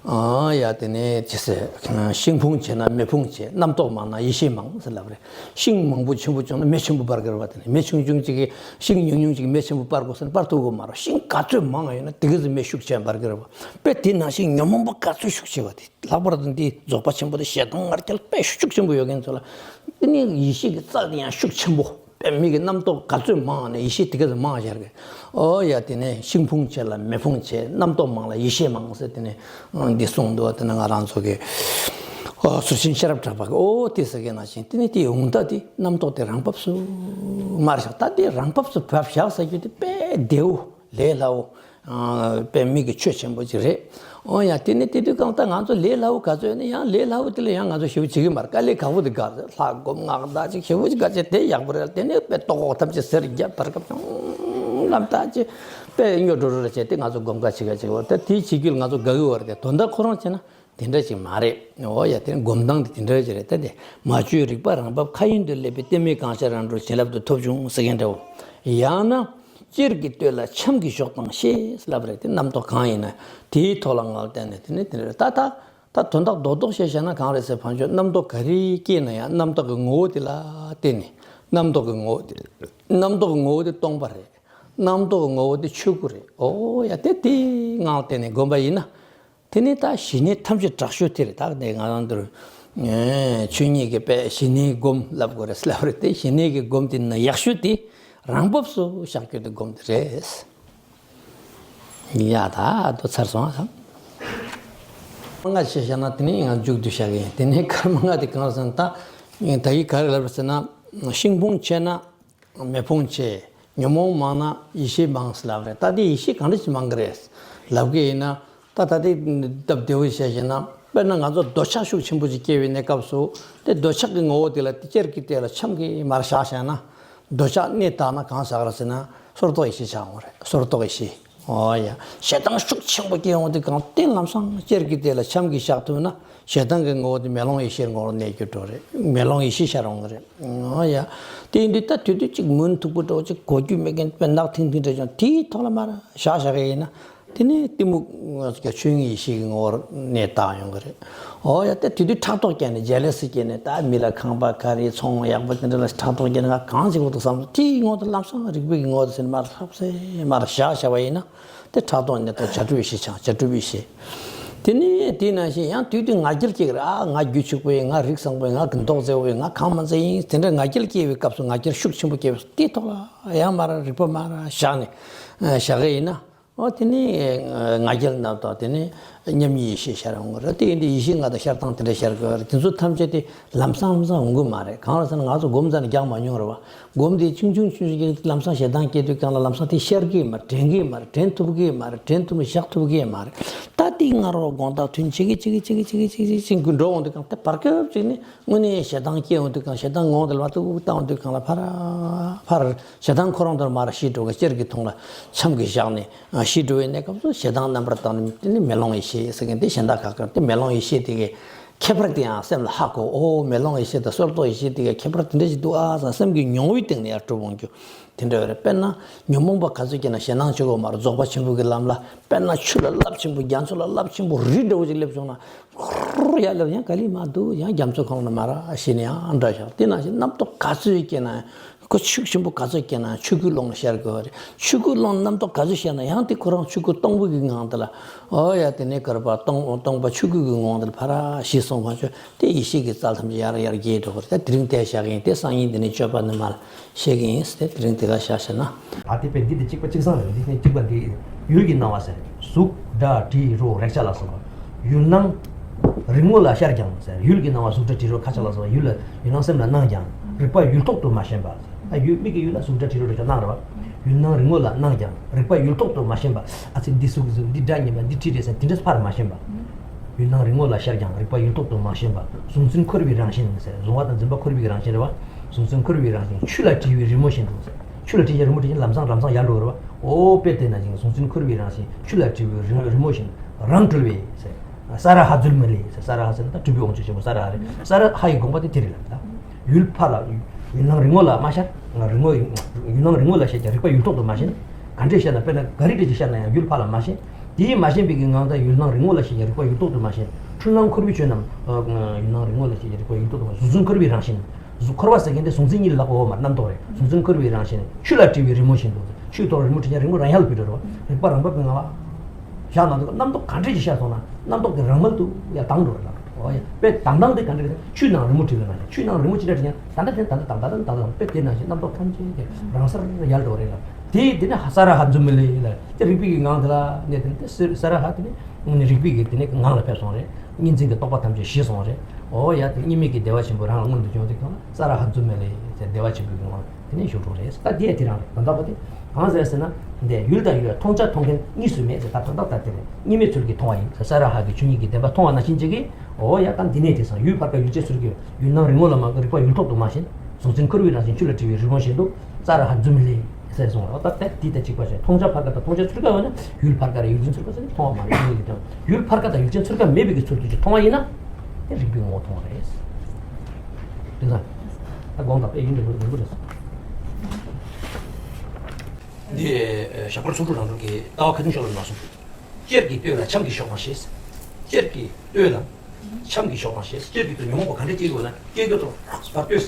ཨ་ཡ་དེ་ནས་ཅི་ཟེར། ཤིང་ཕུང་བྱས་ན་མེ་ཕུང་བྱེད། རྣམ་རྟོག་མང་ན་ཡེ་ཤེས་མང་ཟེར་ལབ་རེད། ཤིང་མང་པོ་ཆེན་པོ་བྱུང་ན་མེ་ཆེན་པོ་འབར་གི་རེད་བ། དེ་ནས་མེ་ཆུང་ཆུང་ཅིག་གིས་ཤིང་ཉུང་ཉུང་ཅིག་གིས་མེ་ཆེན་པོ་འབར་དགོས་ཟེར་ན་འབར་ཐུབ་ཀྱི་མ་རེད། ཤིང་ག་ཚོད་མང་ཡོད་ན་དེ་ག་ཚོད་མེ་ཤུགས་ཆེ་འབར་གི་རེད་བ། དཔེ་དེ་ནང་བཞིན་ཉོན་མོངས་པ་ག་ཚོད་ཤུགས་ཆེ་བ་དེ། ལྷག་པར་དུ་འདི་རྫོགས་པ་ཆེན་པོ་དེ་ཞེ་སྡང་ང་རྒྱལ་དཔེ་ཤུགས་ཆེན་པོ་ཡོད་མཁན་ཚོ་ལ། དེ་ནི་ཡེ་ཤེས་ཀྱི་རྩལ་དེ་ཡང་ཤུགས་ཆེན་པོ། དཔེ་མི་གི་རྣམ་རྟོག་ག་ཚོད་མང་ནས་ཡེ་ཤེས་དེ་ག་ཚོད་མང་ཤར་གི། ཨོ་ཡ་དེ་ནས་ཤིང་ཕུང་ཆེ་ལ་མེ་ཕུང་ཆེ། རྣམ་རྟོག་མང་ལ་ཡེ་ཤེས་མང་ཟེར་དེ་ནས་འདི་གསུངས་འདུག་དེ་ནས་ང་རང་ཚོ་གི་ཨོ་ཟུར་ཆེན་ཤེས་རབ་གྲགས་པ་གི་ཨོ་དེ་ཟེར་གི་ནང་བཞིན་དེ་ནས་དེའི་འོང་ད་དེ་རྣམ་རྟོག་དེ་རང་བབས་སུ་མར་བཞག་ད་དེ་རང་བབས་སུ་བབས་བཞག་ཟེར་རྒྱུ་དེ་དཔེ་བདེའུ། ལས་སླ་བོ། ཨ་དཔེ་མི་གི་ཆོས་ཆེན་པོ་ཅིག་རེད། འོ་ཡ་དེ་ནི་དེ་དུས་གང་ལྟར་ང་ཚོ་ལས་སླ་བོ་ག་ཚོད་ཡོད་ན་ཡང་ལས་སླ་བོ་དེ་ལ་ཡང་ང་ཚོ་ཞེ་པོ་བྱེད་ཀྱི་མ་རེད། དཀའ་ལས་ཁག་པོ་དེ་དགའ་རེད། ལྷ་སྒོམ་སྔགས་བཟླས་ཅིག་ཞེ་པོ་ཅིག་ག་བྱེད་དེ་ཡག་པོ་རེད། དེ་ནས་དཔེ་ལྟོ་གོས་ཐམས་ཅད་གཟེར་རྒྱབ་བར་སྐབས་ཀྱང་ལམ་ཐག་ཅིག་དཔེ་སྨྱོ་འགྲོ་རུ་རེ་བྱས་ཏེ་ང་ཚོ་སྒོམ་ག་བྱེད་ག་བྱེད་གོ་ད་དེའི་བྱེད་རྒྱུ་ལ་ང་ཚོ་དགའ་གི་ཡོད་རེད་དེ་དོན་དག་ཁོ་རང་བྱས་ན། དེ་འདྲ་ཅིག་མ་རེད། འོ་ཡ་དེ་ནི་སྒོམ་སྟངས་དེ་དེ་འདྲ་ཅིག་རེད་ད་དེ། མ་བཅོས་རིག་པ་རང་བབས་མཁའ་དབྱིངས་དུ་སླེབས་པའི་གཏད་མེད་གང་ཤར་རང་གྲོལ་བྱིན་རླབས་དུ་ཐོབ་བྱུང་ཟེར་མཁན་འདྲ་བོ། ཡང་ན། གཅེར་གྱི་སྟོད་ལ་འཆམ་གྱིས་ཞོག་དང་ཤེས་ལབ་རེད་དེ་རྣམ་རྟོག་གང་ཡིན་ན་དེའི་ཐོག་ལ་ངལ་བསྟན་ནས་དེ་ནི་དེ་འདྲ་རེད་ད་ད། ད་དོན་དག་རྡོག་རྡོག་བཤད་བཤད་ན་གང་རེད་ཟེར་བ་ཆོག་རྣམ་རྟོག་ག་རེ་སྐྱེས་ན་ཡང་རྣམ་རྟོག་གི་ངོ་བོ་དེ་ལ་བརྟེན་ནས་རྣམ་རྟོག་གི་ངོ་བོ་དེ་རྣམ་རྟོག་གི་ངོ་བོ་དེ་སྟོང་པ་རེད། རྣམ་རྟོག་གི་ངོ་བོ་དེ་ཆོས་སྐུ་རེད། འོ་ཡ་དེ་དེའི་ངང་བརྟེན་ནས་སྒོམ་པ་ཡིན་ན། དེ་ནི་ད་ཞི་གནས་ཐམས་ཅད་དྲག་ཤོས་དེ་རེད། ད་ནས་ང་རང་འདིར་ཆོས་ཉིད་ཀྱི་དཔེ་ཞི་གནས་སྒོམ་ལབ་དགོས་རེད་ལབ་རེད་དེ་ཞི་གནས་ཀྱི་སྒོམ་དེ་ནི་ཡག་ཤོས་དེ་རང་བབས་སུ་བཞག་རྒྱུ་དེ་སྒོམ་དེ་རེད། ཡ་ད་དོ་ཚར་སོང་ཨ། ང་ཆེ་བཞག་ན་དེ་ནི་ང་མཇུག་བསྡུ་བཞག་གི་ཡིན། དེ་ནས་སྐར་མ་ལྔ་དེ་གང་ཟེར་ན་ད་ད་ཡིག་ག་རེ་ལབ་རེད་ཟེར་ན་ཤིང་ཕུང་ཆེ་ན། མེ་ཕུང་ཆེ། ཉོན་མོངས་མང་ན་ཡེ་ཤེས་མང་ཟེར་ལབ་རེད། ད་དེ་ཡེ་ཤེས་གང་འདྲ་ཞིག་མང་གི་རེད་ལབ་གི་ཡིན་ན། ད་ད་དེ་སྟབས་བདེ་བོ་བཤད་བཤད་ན་དཔེར་ན་ང་ཚོ་འདོད་ཆགས་ཤུགས་ཆེན་པོ་ཅིག་སྐྱེ་བའི་གནས་སྐབས་སུ་དེ་འདོད་ཆགས་ཀྱི་ངོ་བོ་དེ་ལ་དེ་གཅེར་གྱི་སྟོད་ལ་འཆམ་གྱིས་མར་བཞག་བཞག་ན་འདོད་ཆགས་གནས་དག་ན་གང་ཟག་རེད་ཟེར་ན་སོར་རྟོག་ཡེ་ཤེས་ཆགས་འོང་རེད། སོར་རྟོག་ཡེ་ཤེས། ཨོ་ཡ། ཞེ་སྡང་ཤུགས་ཆེན་པོ་སྐྱེ་འོང་དུས་གང་བརྟེན་ལམ་སང་གཅེར་གྱི་སྟོད་ལ་འཆམ་གྱིས་བཞག་ཐུབ་ན་ཞེ་སྡང་གི་ངོ་བོ་དེ་མེ་ལོང་ཡེ་ཤེས་ངོ་བོར་གནས་རྒྱུ་འགྲོ་རེད། མེ་ལོང་ཡེ་ཤེས་ཤར་འོང་གི་རེད། ཨོ་ཡ། དེ་ཡིན་དུས་ད་དུས་དུས་གཅིག་མུན་མཐུག་པོ་འདྲ་བོ་ཅིག་གོ་རྒྱུ་མེད་མཁན་དཔེ་ནག་ཐིང་ཐིང་འདྲ་བྱུང་དེའི་ཐོག་ལ་མར་བཞག་བཞག་གི་ཡིན་ན་དེ་ནས་གཏི་མུག་ཆོས་དབྱིངས་ཡེ་ཤེས་ཀྱི་ངོ་བོར་གནས་དག་ཡོང་གི་རེད། ཨོ་ཡ། དེ་དུས་དུས་ཕྲག་དོག་སྐྱེས་ནས་ཇེ་ལེ་སི་སྐྱེས་ནས་ད་མི་ལ་ཁང་པ་ག་རེ་ཚོང་ཡག་པོ་དེ་འདྲ་ལ་ཕྲག་དོག་སྐྱེས་ནས་ང་གང་བྱེད་དགོས་འདུག་བསམ་སོང་དེའི་ངོ་དེ་ལམ་སང་རིག་པའི་ངོ་དེ་ཟིན་མར་ལྷབ་སེ་མར་བཞག་བཞག་པ་ཡིན་ན། དེ་ཕྲག་དོག་ནི་དང་བྱ་སྒྲུབ་ཡེ་ཤེས་ཆགས་བྱ་སྒྲུབ་ཡེ་ཤེས། དེ་ནས་དེ་ནང་བཞིན་ཡང་དུས་དུས་ང་རྒྱལ་སྐྱེ་གི་རེད། ཨ་ང་རྒྱུད་ཕྱུག་པོ་ཡིན། ང་རིགས་བཟང་པོ་ཡིན། ང་གི་མདོག་མཛེས་པོ་ཡིན། ང་གང་མ་མཛེས་ཡིན། དེ་འདྲ་ང་རྒྱལ་སྐྱེ་བའི་སྐབས་སུ་ང་རྒྱལ་ཤུགས་ཆེན་པོ་སྐྱེ་བའི་དེའི་ཐོག་ལ་ཡང་མར་རིག་པ་མར་བཞག་ནས་བཞག་གི་ཡིན་ན། ཨོ་དེ་ནས་ང་རྒྱལ་རྣམ་དག་དེ་ནས་མཉམ་ཉིད་ཡེ་ཤེས་ཤར་འོང་གི་རེད། དེ་ཡིན་དུས་ཡེ་ཤེས་ལྔ་དང་ཤར་སྟངས་དེ་འདྲ་ཤར་གི་རེད། དེ་ཚོ་ཐམས་ཅད་དེ་ལམ་སང་ལམ་སང་འོང་གི་མ་རེད། གང་རེད་ཟེར་ན་ང་ཚོ་སྒོམ་ཙམ་ནས་རྒྱག་མ་མྱོང་རེད་བ། སྒོམ་དེ་ཆུང་ཆུང་ཆུང་ཆུང་ལམ་སང་ཞེ་སྡང་སྐྱེ་དུས་གང་ལ་ལམ་སང་དེ་ཤར་གི་མ་རེད། དྲན་གི་མ་རེད། དྲན་ཐུབ་གི་མ་རེད། དྲན་ཐུབ་ནས་བཞག་ཐུབ་གི་མ་རེད། ད་དེ་ང་རོ་དགོང་དག་ཐུན་ཆེ་གི་ཆེ་གི་ཆེ་གི་ཆེ་གི་ཆེ་གི་ཆེ་གི་འགྲོ་འོང་དུས་གང་དེ་བར་སྐབས་ཅིག་ནས་དངོས་གནས་ཞེ་སྡང་སྐྱེ་འོང་དུས་གང་ཞེ་སྡང་ངོ་དེ་ལ་མ་ཐུག་བཏང་འོང་དུས་གང་ལ་ཕར་ཕར་ཞེ་སྡང་ཁོ་རང་དོར་མར་ཤི་འགྲོ་གི་གཅེར་གྱི་མཐོང་ལ་འཆམ་གྱིས་བཞག་ནས་ཤི་འགྲོ་བའི་གནས་སྐབས་སུ་ཞེ་སྡང་རྣམ་པར་དག་ནས་དེ་ནི་མེ་ལོང་ཡེ་ཤེས་ཟེར་མཁན་དེ་གཞན་དག་ཁག་གི་དེ་མེ་ལོང་ཡེ་ཤེས་དེ་གི་ཁྱད་པར་དེ་ཡང་སེམས་ལ་ཧ་གོ། ཨོ་མེ་ལོང་ཡེ་ཤེས་དང་སོར་རྟོག་ཡེ་ཤེས་དེ་གའི་ཁྱད་པར་དེ་འདྲ་ཞིག་འདུག་ཨ་ཟེར་སེམས་ཀྱི་མྱོང་བའི་སྟེང་ནས་ཡར་གྲུབ་འོང་རྒྱུ་དེ་འདྲ་བ་རེད། དཔེར་ན་ཉོན་མོངས་པ་ག་ཚོད་སྐྱེས་ན་ཞེ་སྡང་བྱེད་དགོས་མ་རེད། རྫོགས་པ་ཆེན་པོ་གི་ལམ་ལ་དཔེར་ན་ཆུ་ལ་རླབས་ཆེན་པོ་རྒྱ་མཚོ་ལ་རླབས་ཆེན་པོ་རི་འདྲ་བོ་ཞིག་སླེབས་བྱུང་ན་ཧུར་ཡར་སླེབས་ཡང་ག་ལི་མ་འདུག་ཡང་རྒྱ་མཚོ་གང་ལ་མ་ར་ཤི་ནས་ཡང་འདྲ་ཤག་དེ་ནང་བཞིན་རྣམ་རྟོག་ག་ཚོད་སྐྱེས་ན་ཁོ་ཤུགས་ཆེན་པོ་ག་ཚོད་སྐྱེས་ན་ཆོས་སྐུའི་ཀློང་ལ་ཤར་དགོས་པ་རེད། ཆོས་སྐུའི་ཀློང་རྣམ་རྟོག་ག་ཚོད་ཤར་ན་ཡང་དེ་ཁོ་རང་ཆོས་སྐུ་སྟོང་པ་གི་ངང་དེ་ལ། ཨོ་ཡ་དེ་ནས་གར་པ་སྟོང་སྟོང་པ་ཆོས་སྐུ་གི་ངང་དེ་ལ་ཕར་ཤི་སོང་བ་ཆོས་དེ་ཡེ་ཤེས་ཀྱི་རྩལ་ཐམས་ཅད་ཡར་ཡར་རྒྱས་འགྲོ་གི་རེད། ད་དེ་རིང་དེ་བཞག་གི་ཡིན། དེ་སང་ཉིན་དེ་ནས་སྤྱོད་པ་ནི་མར་བཤད་ཀྱི་ཡིན་ཟེར་ཏེ་དེ་རིང་དེ་ག་བཞག་བཞག་ན། ཨ་དེ་དཔེ་འདི་དེ་གཅིག་པ་གཅིག་སང་རེད། འདི་ནས་གཅིག་པ་འདི་ཡུལ་གྱི་སྣང་བ་ཟེར། གཟུགས་སྒྲ་དྲི་རོ་རེག་བྱ་ལ་སོགས་པ། ཡུལ་སྣང་རིག་ངོ་ལ་ཤར་ཀྱང་ཟེར། ཡུལ་གྱི་སྣང་བ་གཟུགས་སྒྲ་དྲི་རོ་ཁ་ཆག་ལ་སོགས་པ་ཡུལ་ལ་ཡུལ་སྣང་སེམས་ལ་སྣང་ཀྱང་རིག་པ་ཡུལ་ཐོག་ཏུ་མ་ཞེན་པ། ཨ་ཡུལ་མིག་གི་ཡུལ་ལ་གཟུགས་སྒྲ་དྲི་རོ་རེག་བྱ་སྣང་རེད་བ། ཡུལ་སྣང་རིག་ངོ་ལ་སྣང་ཀྱང་རིག་པ་ཡུལ་ཐོག་ཏུ་མ་ཞེན་པ། ཨ་ཙི་འདི་གཟུགས་གཟུགས་འདི་སྒྲ་སྙན་པ་འདི་དྲི་རེད་ཟེར་དེ་འདྲ་ཕར་མ་ཞེན་པ། ཡུལ་སྣང་རིག་ངོ་ལ་ཤར་ཀྱང་རིག་པ་ཡུལ་ཐོག་ཏུ་མ་ཞེན་པ། གཟུང་འཛིན་འཁོར་བའི་རང་བཞིན་ཟེར། གཟུང་བ་དང་འཛིན་པ་འཁོར་བའི་རང་བཞིན་རེད་བ། གཟུང་འཛིན་འཁོར་བའི་རང་བཞིན་ཆུ་ལ་དྲིལ་བའི་རི་མོ་བཞིན་དུ་ཟེར། ཆུ་ལ་དྲིལ་ཀྱང་རི་མོ་དྲིལ་ཀྱང་ལམ་སང་ལམ་སང་ཡལ་འགྲོ་རེད་བ། ཨོ་དཔེ་དེ་ན་ཅིང་གཟུང་འཛིན་འཁོར་བའི་རང་བཞིན་ཆུ་ལ་དྲིལ་བའི་རི་རི་མོ་བཞིན་རང་གྲོལ་བའི་ཟེར། ས་ར་ཧ་རྫུན་མི་ལས་ཟེར། ས་ར་ཧ་ཟེར་ན་ད་སྤྲུལ་པའི་དབང་ཕྱུག་ཆེན་པོ་ས་ར་ཧ་རེད། ས་ར་ཧ་ཡི་དགོངས་པ་དེ་དེ་རེད་ལ་ད། ཡུལ་ཕ་ལ། ཡུལ་སྣང་རིག་ངོ་ལ་མ་ཤར། རིག་ངོ་ཡུལ་སྣང་རིག་ངོ་ལ་ཤར་ཀྱང་རིག་པ་ཡུལ་ཐོག་ཏུ་མ་ཞེན། ག་འདྲས་ཤར་ན་དཔེར་ན་ག་རི་འདྲས་ཀྱི་ཤར་ན་ཡང་ཡུལ་ཕ་ལ་མ་ཞེན། དེའི་མ་ཞེན་པའི་གི་ངང་དང་ཡུལ་སྣང་རིག་ངོ་ལ་ཤར་ཀྱང་རིག་པ་ཡུལ་ཐོག་ཏུ་མ་ཞེན། འཁྲུལ་སྣང་འཁོར་བའི་ཆོས་རྣམས། ཡུལ་སྣང་རིག་ངོ་ལ་ཤར་ཀྱང་རིག་པ་ཡུལ་ཐོག་ཏུ་མ་ཞེན། གཟུང་འཛིན་འཁོར་བའི་རང་བཞིན། གཟུགས་འཁོར་བ་ཟེར་མཁན་དེ་གཟུང་འཛིན་གཉིས་ལ་ལབ་པའོ་མ་རྣམ་རྟོག་རེད། གཟུང་འཛིན་འཁོར་བའི་རང་བཞིན་ཆུ་ལ་དྲིལ་བའི་རི་མོ་བཞིན་དུ། ཆུའི་ཐོག་རི་མོ་བྲིས་ཀྱང་རི་མོ་རང་ཡལ་བུད་འགྲོ་རེད་བ། རིག་པ་རང་བབས་ཀྱི་ངང་ལ། བཞག་ན་འདུག་རྣམ་རྟོག་ག་འདྲས་ཀྱིས་ཤར་སོང་ན་རྣམ་རྟོག་དེ་རང་མལ་དུ་ཡར་ལྡང་འགྲོ་རེད་ལ། ཨོ་ཡ། དཔེ་དང་དང་དེ་ག་འདྲས་རེད། ཆུའི་ནང་རི་མོ་བྲིས་པའི་ནང་ནས་ཆུའི་ནང་རི་མོ་ཅི་འདྲ་བྲིས་ཀྱང་ད་ལྟ་དེ་ད་ལྟ་དང་ད་ལྟ་དང་ད་ལྟ་དང་དཔེ་དེ་ནང་བཞིན་རྣམ་རྟོག་ཐམས་ཅད་དེ་རང་སར་ཡལ་འགྲོ་རེད་ལ། དེ་དེ་ནས་ཧ་ས་ར་ཧ་རྫུན་མི་ལས་ལ་དེ་རིག་པའི་གི་ངང་དེ་ལ་གནས་དེ་ནས་དེ་ས་ར་ཧ་དེ་ནས་རིག་པའི་གི་དེ་ནས་ངང་ལ་ཕེབས་སོང་རེད། གཉིས་འཛིན་གྱི་རྟོག་པ་ཐམས་ཅད་ཞི་སོང་རེད། ཨོ་ཡ། དེ་གཉིས་མེད་ཀྱི་བདེ་བ་ཆེན་པོ་རང་ལ་མངོན་དུ་བྱུང་དུས་སྒང་ལ་ས་ར་ཧ་རྫུན་མི་ལས་ཟེར་བདེ་བ་ཆེན་པོའི་གི་ངང་། དེ་ནས་ཞུགས་འགྲོ་རེད། ད་དེ་ཡང་དེ་རང་རེད། དོན་དག་པོ་དེ་གང་ཟེར་ཟེར་ན། འདི་ཡུལ་དང་ཡུལ་མཐོང་བྱ་མཐོང་མཁན་གཉིས་སུ་མེད་ཟེར། ད་དོན་དག་ད་དེ་རེད། གཉིས་མེད་ཚུལ་གྱིས་མཐོང་བ་ཡིན་ཟེར། ས་ར་ཧ་གི་ཆོས་ཉིད་ཀྱི་བདེན་པ་མཐོང་བ་ནང་བཞིན་བྱེད་ཀྱི། འོ་ཡ། ད་འདི་ནས་དེང་སང་ཡུལ་ཕར་ཁ་ཡུལ་ཅན་ཚུལ་གྱིས་ཡུལ་སྣང་རིག་ངོ་ལ་མ་རིག་པ་ཡུལ་ཐོག་ཏུ་མ་ཞེན། གཟུང་འཛིན་འཁོར་བའི་རང་བཞིན་ཆུ་ལ་དྲིལ་བའི་རི་མོ་བཞིན་དུ། ས་ར་ཧ་རྫུན་མི་ལས་ཟེར་གསུངས་རེད། འོ་ད་དེ་འདི་ལྟ་གཅིག་པ་བྱས་མཐོང་བྱ་ཕར་ཁ་དང་མཐོང་བྱ་ཚུལ་ཁ་ཡོད་ན་ཡུལ་ཕར་ཁ་རེད། ཡུལ་ཅན་ཚུལ་ཁ་ཟེར་ན་མཐོང་བ་མ་རེད། ཡུལ་ཡུལ་དང་ཡུལ་ཕར་ཁ་དང་ཡུལ་ཅན་ཚུལ་ཁ་མེད་པའི་གི་ཚུལ་དུ་ཅིག་མཐོང་བ་ཡིན་ན། དེ་རིག་པའི་ངོ་བོ་མཐོང་བ་རེད། དེ་ཙང་། ད་དགོངས་དག་པས་ཡིན་ནས་ལོ་རིང་པོ་རེད། འདི་ཞག་པར་ཚོགས་དྲུག་རང་གྲོལ་གྱི་ལྟ་བ་ཁ་ཐུན་ཤོག་ལ་མ་གསུངས། གཅེར་གྱིས་བསྟོད་ལ་འཆམ་གྱིས་ཞོག་པར་བྱེད། གཅེར་གྱིས་བསྟོད་ལ་འཆམ་གྱིས་ཞོག་པར་བྱེད། གཅེར་གྱིས་བསྟོད་ཉོན་མོངས་པ་ག་འདྲས་སྐྱེ་དགོས་ན་སྐྱེ་རྒྱུ་དང་བར་ལྟོས། བལྟས་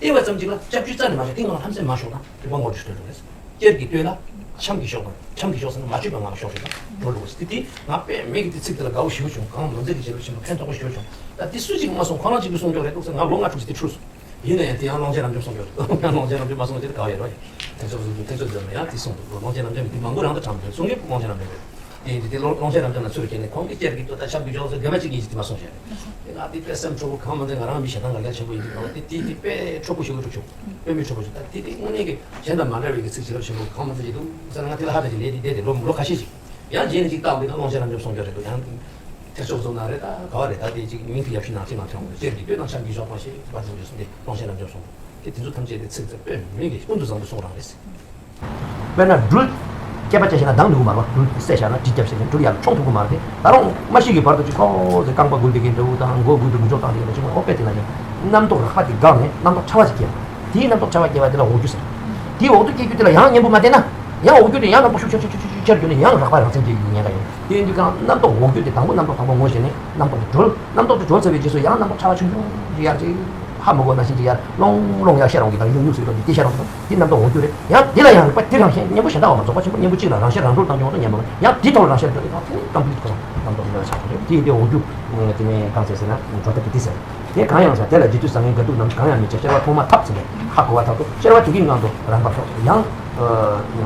པ་ཙམ་གཅིག་ལ་སྐྱབས་བཅོལ་རྩ་ནས་མ་བྱེད། དེ་ངང་ལ་ཧམ་སེམས་མ་ཞོག་ན་རིག་པ་ངོ་འཕྲོད་ཐོན་འགྲོ་རེད། གཅེར་གྱིས་བསྟོད་ལ་འཆམ་གྱིས་ཞོག་དང་། འཆམ་གྱིས་ཞོག་ཟེར་ན་མ་བཅོས་པ་ངང་ལ་ཞོག་ཞེས་དང་འགྲོ་ལུགས་ཟེར། དེ་དེ་ང་དཔེ་མེད་ཀྱི་དེ་ཚིག་དེ་ལ་དགའ་བོ་ཞེ་པོ་བྱུང་། གང་ལོ་ཚད་ཀྱི་བྱེད་ལུགས་ཆེན་པོ་ཕན་ཐོགས་པོ་ཞེ་པོ་བྱུང་། ད་དེ་སུ་གཅིག་མ་གསུང་། ཁོ་རང་གཅིག་གིས་གསུང་རྒྱུ་རེད་འདུག་ཟེར། ང་ལོ་ལྔ་དྲུག་ཅིག་དེ་འཁྲུལ་སོང་། ཡིན་ན་ཡང་དེ་ཡང་ཀློང་ཆེན་རབ་འབྱམས་གསུང་རྒྱུ་རེད་འདུག་ཀློང་ཆེན་རབ་འབྱམས་མ་གསུང་ཅིག་དགའ་བ་ཡོད་རེད། ཐེག་མཆོག་གསུང་རྒྱུ་ཐེག་མཆོག་འཛོམས་ན་ཡང་དེ་གསུང་འདུག་ཀློང་ཆེན་རབ་འབྱམས་དེ་མང་པོ་རང་དུ་དྲངས་འདུག་གསུང་མཁན་ཀློང་ཆེན་རབ་འབྱམས་རེད། དེ་ཡིན་དུས་དེ་ཀློང་ཀློང་ཆེན་རབ་འབྱམས་ལ་ཚུར་བྱས་ནས་ཁོང་གིས་གཅེར་གྱིས་བསྟོད་དང་འཆམ་གྱིས་ཞོག་ཟེར་དགོས་པ་གཅིག་གཉིས་ཤིག་དེ་མ་གསུངས་བྱས། དེ་ང་དེ་དཔེ་སེམས་འཁྲུག་པོ། གང་མ་ཚད་ང་རང་མི་ཞེ་སྡང་ལ་རྒྱ་ཆེན་པོ་ཡིན་དུས་ཀློང་དེ་དེ་དེ་དཔེ་འཁྲུག་པོ་ཞེ་པོ་འཁྲུག་བྱུང་། དཔེ་མི་འཁྲུག་པོ་བྱུང་། ད་དེ་དེ་དངོས་གནས་ཀྱི་གཞན་དང་མ་འདྲ་བའི་གི་ཚིག་བྱེད་ལུགས་ཆེན་པོ་གང་མ་ཚད་ཅིག་འདུག་ཟེར་ན། ང་དེ་ལ་ཧ་ད་ཅིག་ལས་དེ་བསྡད་དེ་ལོ་ལོ་ཁ་ཤས་ཤིག་ཡང་རྗེས་ནས་ཅིག་བལྟ་བ་དེ་ཀློང་ཆེན་རབ་འབྱམས་གསུང་རྒྱུ་རེད་འདུག་ཡང་ཐེག་མཆོག་གསུང་ན་རེད། ད་ག་བ་རེད། ད་དེ་ཅིག་མིང་དེ་ཡག་ཤོས་ནང་ཅིག་མ་ཐོན་འོང་། གཅེར་གྱིས་བསྟོད་དང་འཆམ་གྱིས་ཞོག་པར་བྱེད་པ་ཙམ་གྱིས་གསུངས་ཏེ་ཀློང་ཆེན་རབ་འབྱམས་གསུང་། དེ་དེ་ཚོ་ཐམས་ཅད་དེ་ཚིག་དེ་དཔེ་མིང་གི་ཀུན་ཏུ་བཟང་པོ་གསུང་རང་རེད། དཔེར་ན་སྦྲུལ། སྐྱེས་པ་བཅད་བྱས་ན་ལྡང་འདུག་གི་མ་རེད་པ། སྦྲུལ་དེ་བསད་བཞག་ན་གྲི་རྒྱབ་བྱས་ནས་སྦྲུལ་ཡར་ལ་མཆོང་ཐུབ་ཀྱི་མ་རེད་དེ། ད་རུང་མ་ཤི་གི་བར་དུ་ཅིག་ཁོ་ཚོས་རྐང་པ་འགུལ་བསྡད་མཁན་འདྲ་བོ་དང་མགོ་འགུལ་དུ་འགུལ་སྐྱོད་བཏང་བསྡད་མཁན་འདྲ་བོ་ཅིག་མ། ཨོ་དཔེ་དེ་ན་ཡང་རྣམ་རྟོག་རགས་པ་དེ་འགགས་ནས་རྣམ་རྟོག་ཕྲ་བ་ཅིག་སྐྱེས། དེའི་རྣམ་རྟོག་ཕྲ་བ་སྐྱེ་བ་དེ་ལ་འོག་འགྱུ་ཟེར། དེའི་འོག་ཏུ་སྐྱེ་རྒྱུ་དེ་ལ་ཡང་གཉེན་པོ་མ་བསྟེན་ན། ཡང་འོག་འགྱུ་དེ་ཡང་རྣམ་རྟོག་ཤུགས་ཆེར་ཆེར་ཆེར་ཆེར་གྱུར་ནས་ཡང་རགས་པ་རང་མཚན་སྐྱེ་རྒྱུའི་ཉེན་ཁ་ཡོད། དེ་ཡིན་དུས་ཀྱང་རྣམ་རྟོག་འོག་འགྱུ་དེ་དང་པོ་རྣམ་རྟོག་དང་པོ་ངོ་ཤེས་ནས་རྣམ་རྟོག་དེ་གྲོལ། རྣམ་རྟོག་དེ་གྲོལ་ཚར་བའི་རྗེས་སུ་ཡང་རྣམ་རྟོག་ཕྲ་བ་ཆུང་ཆུང་ཅིག་ཡར་ཅིག་ཧ་མ་གོ་ནང་བཞིན་ཅིག་ཡར་ལོང་ལོང་ཡར་ཤར་འོང་གི། ད་ཉུག་ཉུག་སུ་ཡོད་དེ་དེ་ཤར་འོང་གི། དེ་རྣམ་རྟོག་འོག་འགྱུ་རེད། ཡང་དེ་ལ་ཡང་རིག་པ་དེ་རང་བཞིན་གཉེན་པོ་གཞན་དག་པ་མ་རྫོགས་པ་ཆེན་པོ་གཉེན་པོ་གཅིག་ལ་རང་ཤར་རང་གྲོལ་བཏང་རྒྱུ་འོང་དུས་གཉེན་པོ་ཡང་དེ་ཐོག་ལ་རང་ཤར་གྲོལ་ཏེ་ད་དེ་ནི་རྣམ་རྟོག་ཁོ་རང་རྣམ་རྟོག་ཡིན་པ་ཆགས་པ་རེད། དེ་ཡིན་དུས་འོག་འགྱུ་དེ་ནས་གང་ཟེར་ཟེར་ན་གྲོལ་ཐབས་ཀྱི་དེ་ཟེར། དེ་གང་ཡང་ཟེར། དེ་ལ་རྗེ་བཙུན་བཟང་ངན་དགའ་སྡུག་རྣམས་གང་ཡང་མི་བྱ། སྐྱེ་བ་ཐོག་མ་ཐག་ཚུན་ལས་ཧ་གོ་བ་ཐག་ཏུ་སྐྱེ་བ་དེ་གི་ངང་དུ་རང་བབས་ཤོག་ཡང་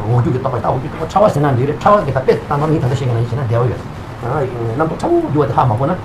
འོག་འགྱུ་གི་རྟོག་པ་ད་འོག་འགྱུ་རྟོག་པ་ཕྲ་བ་ཟེར་ན་འདི་རེད། ཕྲ་བ་གི་ད་དཔེ་བཏང་ན་ངས་ད་ལྟ་བཤད་མཁན་ནང་བཞིན་བྱས་ན་བདེ་བ་ཡོད། རྣམ་རྟོག་ཕྲ་བོ་འགྱུ་བ་དེ་ཧ་མ་གོ་ན།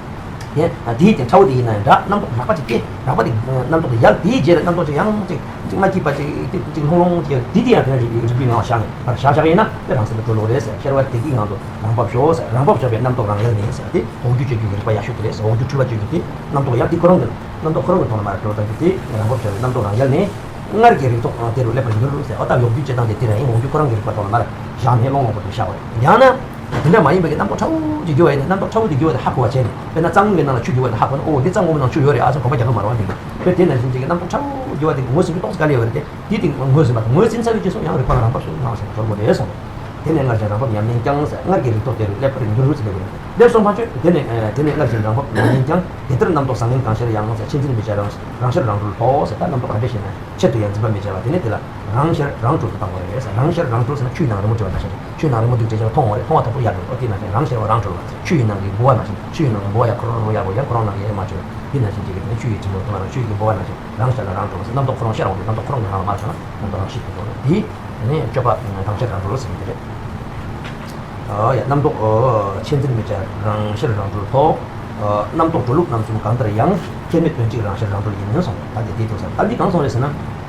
དེ་དེའི་སྟེང་ཕྲ་བོ་དེ་ཡིན་ན་ཡང་འདྲ། རྣམ་རྟོག་རགས་པ་ཅིག་སྐྱེ། རགས་པ་དེ་རྣམ་རྟོག་དེ་ཡལ། དེའི་རྗེས་ལ་རྣམ་རྟོག་ཅིག་ཡང་ཅིག་ཅིག་མ་སྐྱིད་པ་ཅིག་ཅིག་ཅིག་ལྷུང་ལྷུང་ཅིག་དེ་དེ་ཡང་དེ་རིག་པའི་ངང་བཞག་ནས་བཞག་བཞག་ཡིན་ན་དེ་རང་སེམས་ལ་གྲོལ་ལོ་རེད་ཟེར། ཤེས་རབ་དེ་གི་ངང་དུ་རང་བབས་ཤོག་ཟེར། རང་བབས་ཤོག་པའི་རྣམ་རྟོག་རང་ཡལ་ནས་ཟེར། དེ་འོག་འགྱུ་གཅོད་རྒྱུ་གི་རིག་པ་ཡག་ཤོས་དེ་རེད་ཟེར། འོག་འགྱུ་འཁྲུལ་པ་གཅོད་རྒྱུ་དེ་རྣམ་རྟོག་ཡང་དེ་ཁོ་རང་གི་རྣམ་རྟོག་ཁོ་རང་གི་ཐོག་ནས་མར་གྲོལ་བཏང་རྒྱུ་དེ་རང་བབས་ཤོག་པའི་རྣམ་རྟོག་རང་ཡལ་ནས། སྔར་གྱི་རིག་སྟོབས་དེ་རུ་སླེབས་པར་འགྱུར་ཟེར། ཨོ་ད་འོག་འགྱུ་བྱེད་སྟངས་དེ་དེ་རང་ཡིན། འོག་འགྱུ་ཁོ་རང་གི་རིག་པ་ཐོག་ལ་མར་བཞག་ནས་ཀློང་ཀློང་པོ་དེ་བཞག་པ་རེད། ཡང་ན། དེ་འདྲ་མ་ཡིན་པའི་གི་རྣམ་རྟོག་ཕྲ་བོ་ཅིག་འགྱུ་བ་ཡིན་ན་རྣམ་རྟོག་ཕྲ་བོ་དེ་འགྱུ་བ་དེ་ཧ་གོ་བ་བྱས་ནས། དཔེར་ན་གཙང་བོའི་ནང་ལ་ཆུ་རྒྱུ་བ་དེ་ཧ་གོ་ན། ཨོ་འདི་གཙང་བོའི་ནང་ཆུ་ཡོད་རེད་ཨ་ཟེར་གོམ་པ་རྒྱག་གི་མ་རེད་བ། འདི་དཔེ་དེ་ནང་བཞིན་ཅིག་གི་རྣམ་རྟོག་ཕྲ་བོ་འགྱུ་བ་དེ་ངོས་ཟིན་གྱི་ཏོག་ཙམ་དཀའ་ལས་ཡོད་རེད་དེ། དེ་དེ་ངོས་ཟིན་པ་དང་ངོས་ཟིན་ཚར་བའི་རྗེས་སུ་ཡང་རིག་པ་རང་བབས་སུ་སྣང་ཞིང་གྲོལ་དགོས་རེད་གསུངས། དེ་ནས་སྔར་བཞིན་རང་བབས་ཉམས་ལེན་ཀྱང་ཟེར། སྔར་གྱི་རིག་སྟོབས་དེ་རུ་སླེབས་པར་འགྱུར་ཟེར་ལབ་པ་རེད། སླེབས་སོང་ཕར་ཆོད། དེ་ནས་དེ་ནས་སྔར་བཞིན་རང་བབས་ཉམས་ལེན་ཀྱང་། དེ་ལྟར་རྣམ་རྟོག་བཟང་ངན་གང་ཤར་ཡང་ཟེར། ཆེད་འཛིན་མི་བྱ་རང་རང་ཤར་རང་གྲོལ་ལྷོ་ཟེར། ད་རྣམ་རྟོག་ག་འདྲ་ཞིག་ན་ཆེད་དུ་ཡང་འཛིན་པ་མི་བྱ་བ་དེ་ནས་དེ་ལ་རང་ཤར་རང་གྲོལ་དུ་བཏང་བ་རེད་ཟེར། རང་ཤར་རང་གྲོལ་ཟེར་ན་ཆུའི་ནང་རི་མོ་བྲིས་པ་ནང་བཞིན་རེད། ཆུའི་ནང་རི་མོ་འདུག་བྲིས་ཀྱང་མཐོང་བ་རེད། མཐོང་བ་དང་པོ་ཡར་འགྲོ། ཨོ་དེ་ནང་བཞིན་རང་ཤར་བ་རང་གྲོལ་བ། ཆུ་ཡི་ནང་གི་ལྦུ་བ་ནང་བཞིན། ཆུ་ཡི་ནང་གི་ལྦུ་བ་ཡར་ཁོ་རང་རོ་ཡར་འགྲོ་ཡང་ཁོ་རང་ནང་གི་ཡར་མ་བྱོས། དེ་ནང་བཞིན་གྱི་ནི་ཆུ་ཡི་དྲི་མ་དུ་མ་རང་ཆུ་ཡི་ལྦུ་བ་ནང་བཞིན་རང་ཤར་ལ་རང་གྲོལ་ཟེར། རྣམ་རྟོག་ཁོ་རང་ཤར་འོང་དུས་རྣམ་རྟོག་ཁོ་རང་གི་ནང་ལ་མ་བྱོན་ན་རྣམ་རྟོག་རང་ཤི་ཐུབ་འགྲོ། དེ་ནི་སྤྱོད་པ་རང་ཤར་རང་གྲོལ་ཟེར་གྱི་རེད། ཨ་ཡ། རྣམ་རྟོག་ཆེད་འཛིན་མི་བྱ་རང་ཤར་རང་གྲོལ་ལྷོ། རྣམ་རྟོག་གྲོལ་ལུགས་རྣམ་གསུམ་གང་ལྟར་ཡང་། ཁྱད་མེད་དོན་གཅིག་རང་ཤར་རང་གྲོལ་ཡིན་གསུངས། ད་འདི་དེའི་ཐུག་ས་ད་འདི་གང་གསུངས་རེད་ཟེར་ན།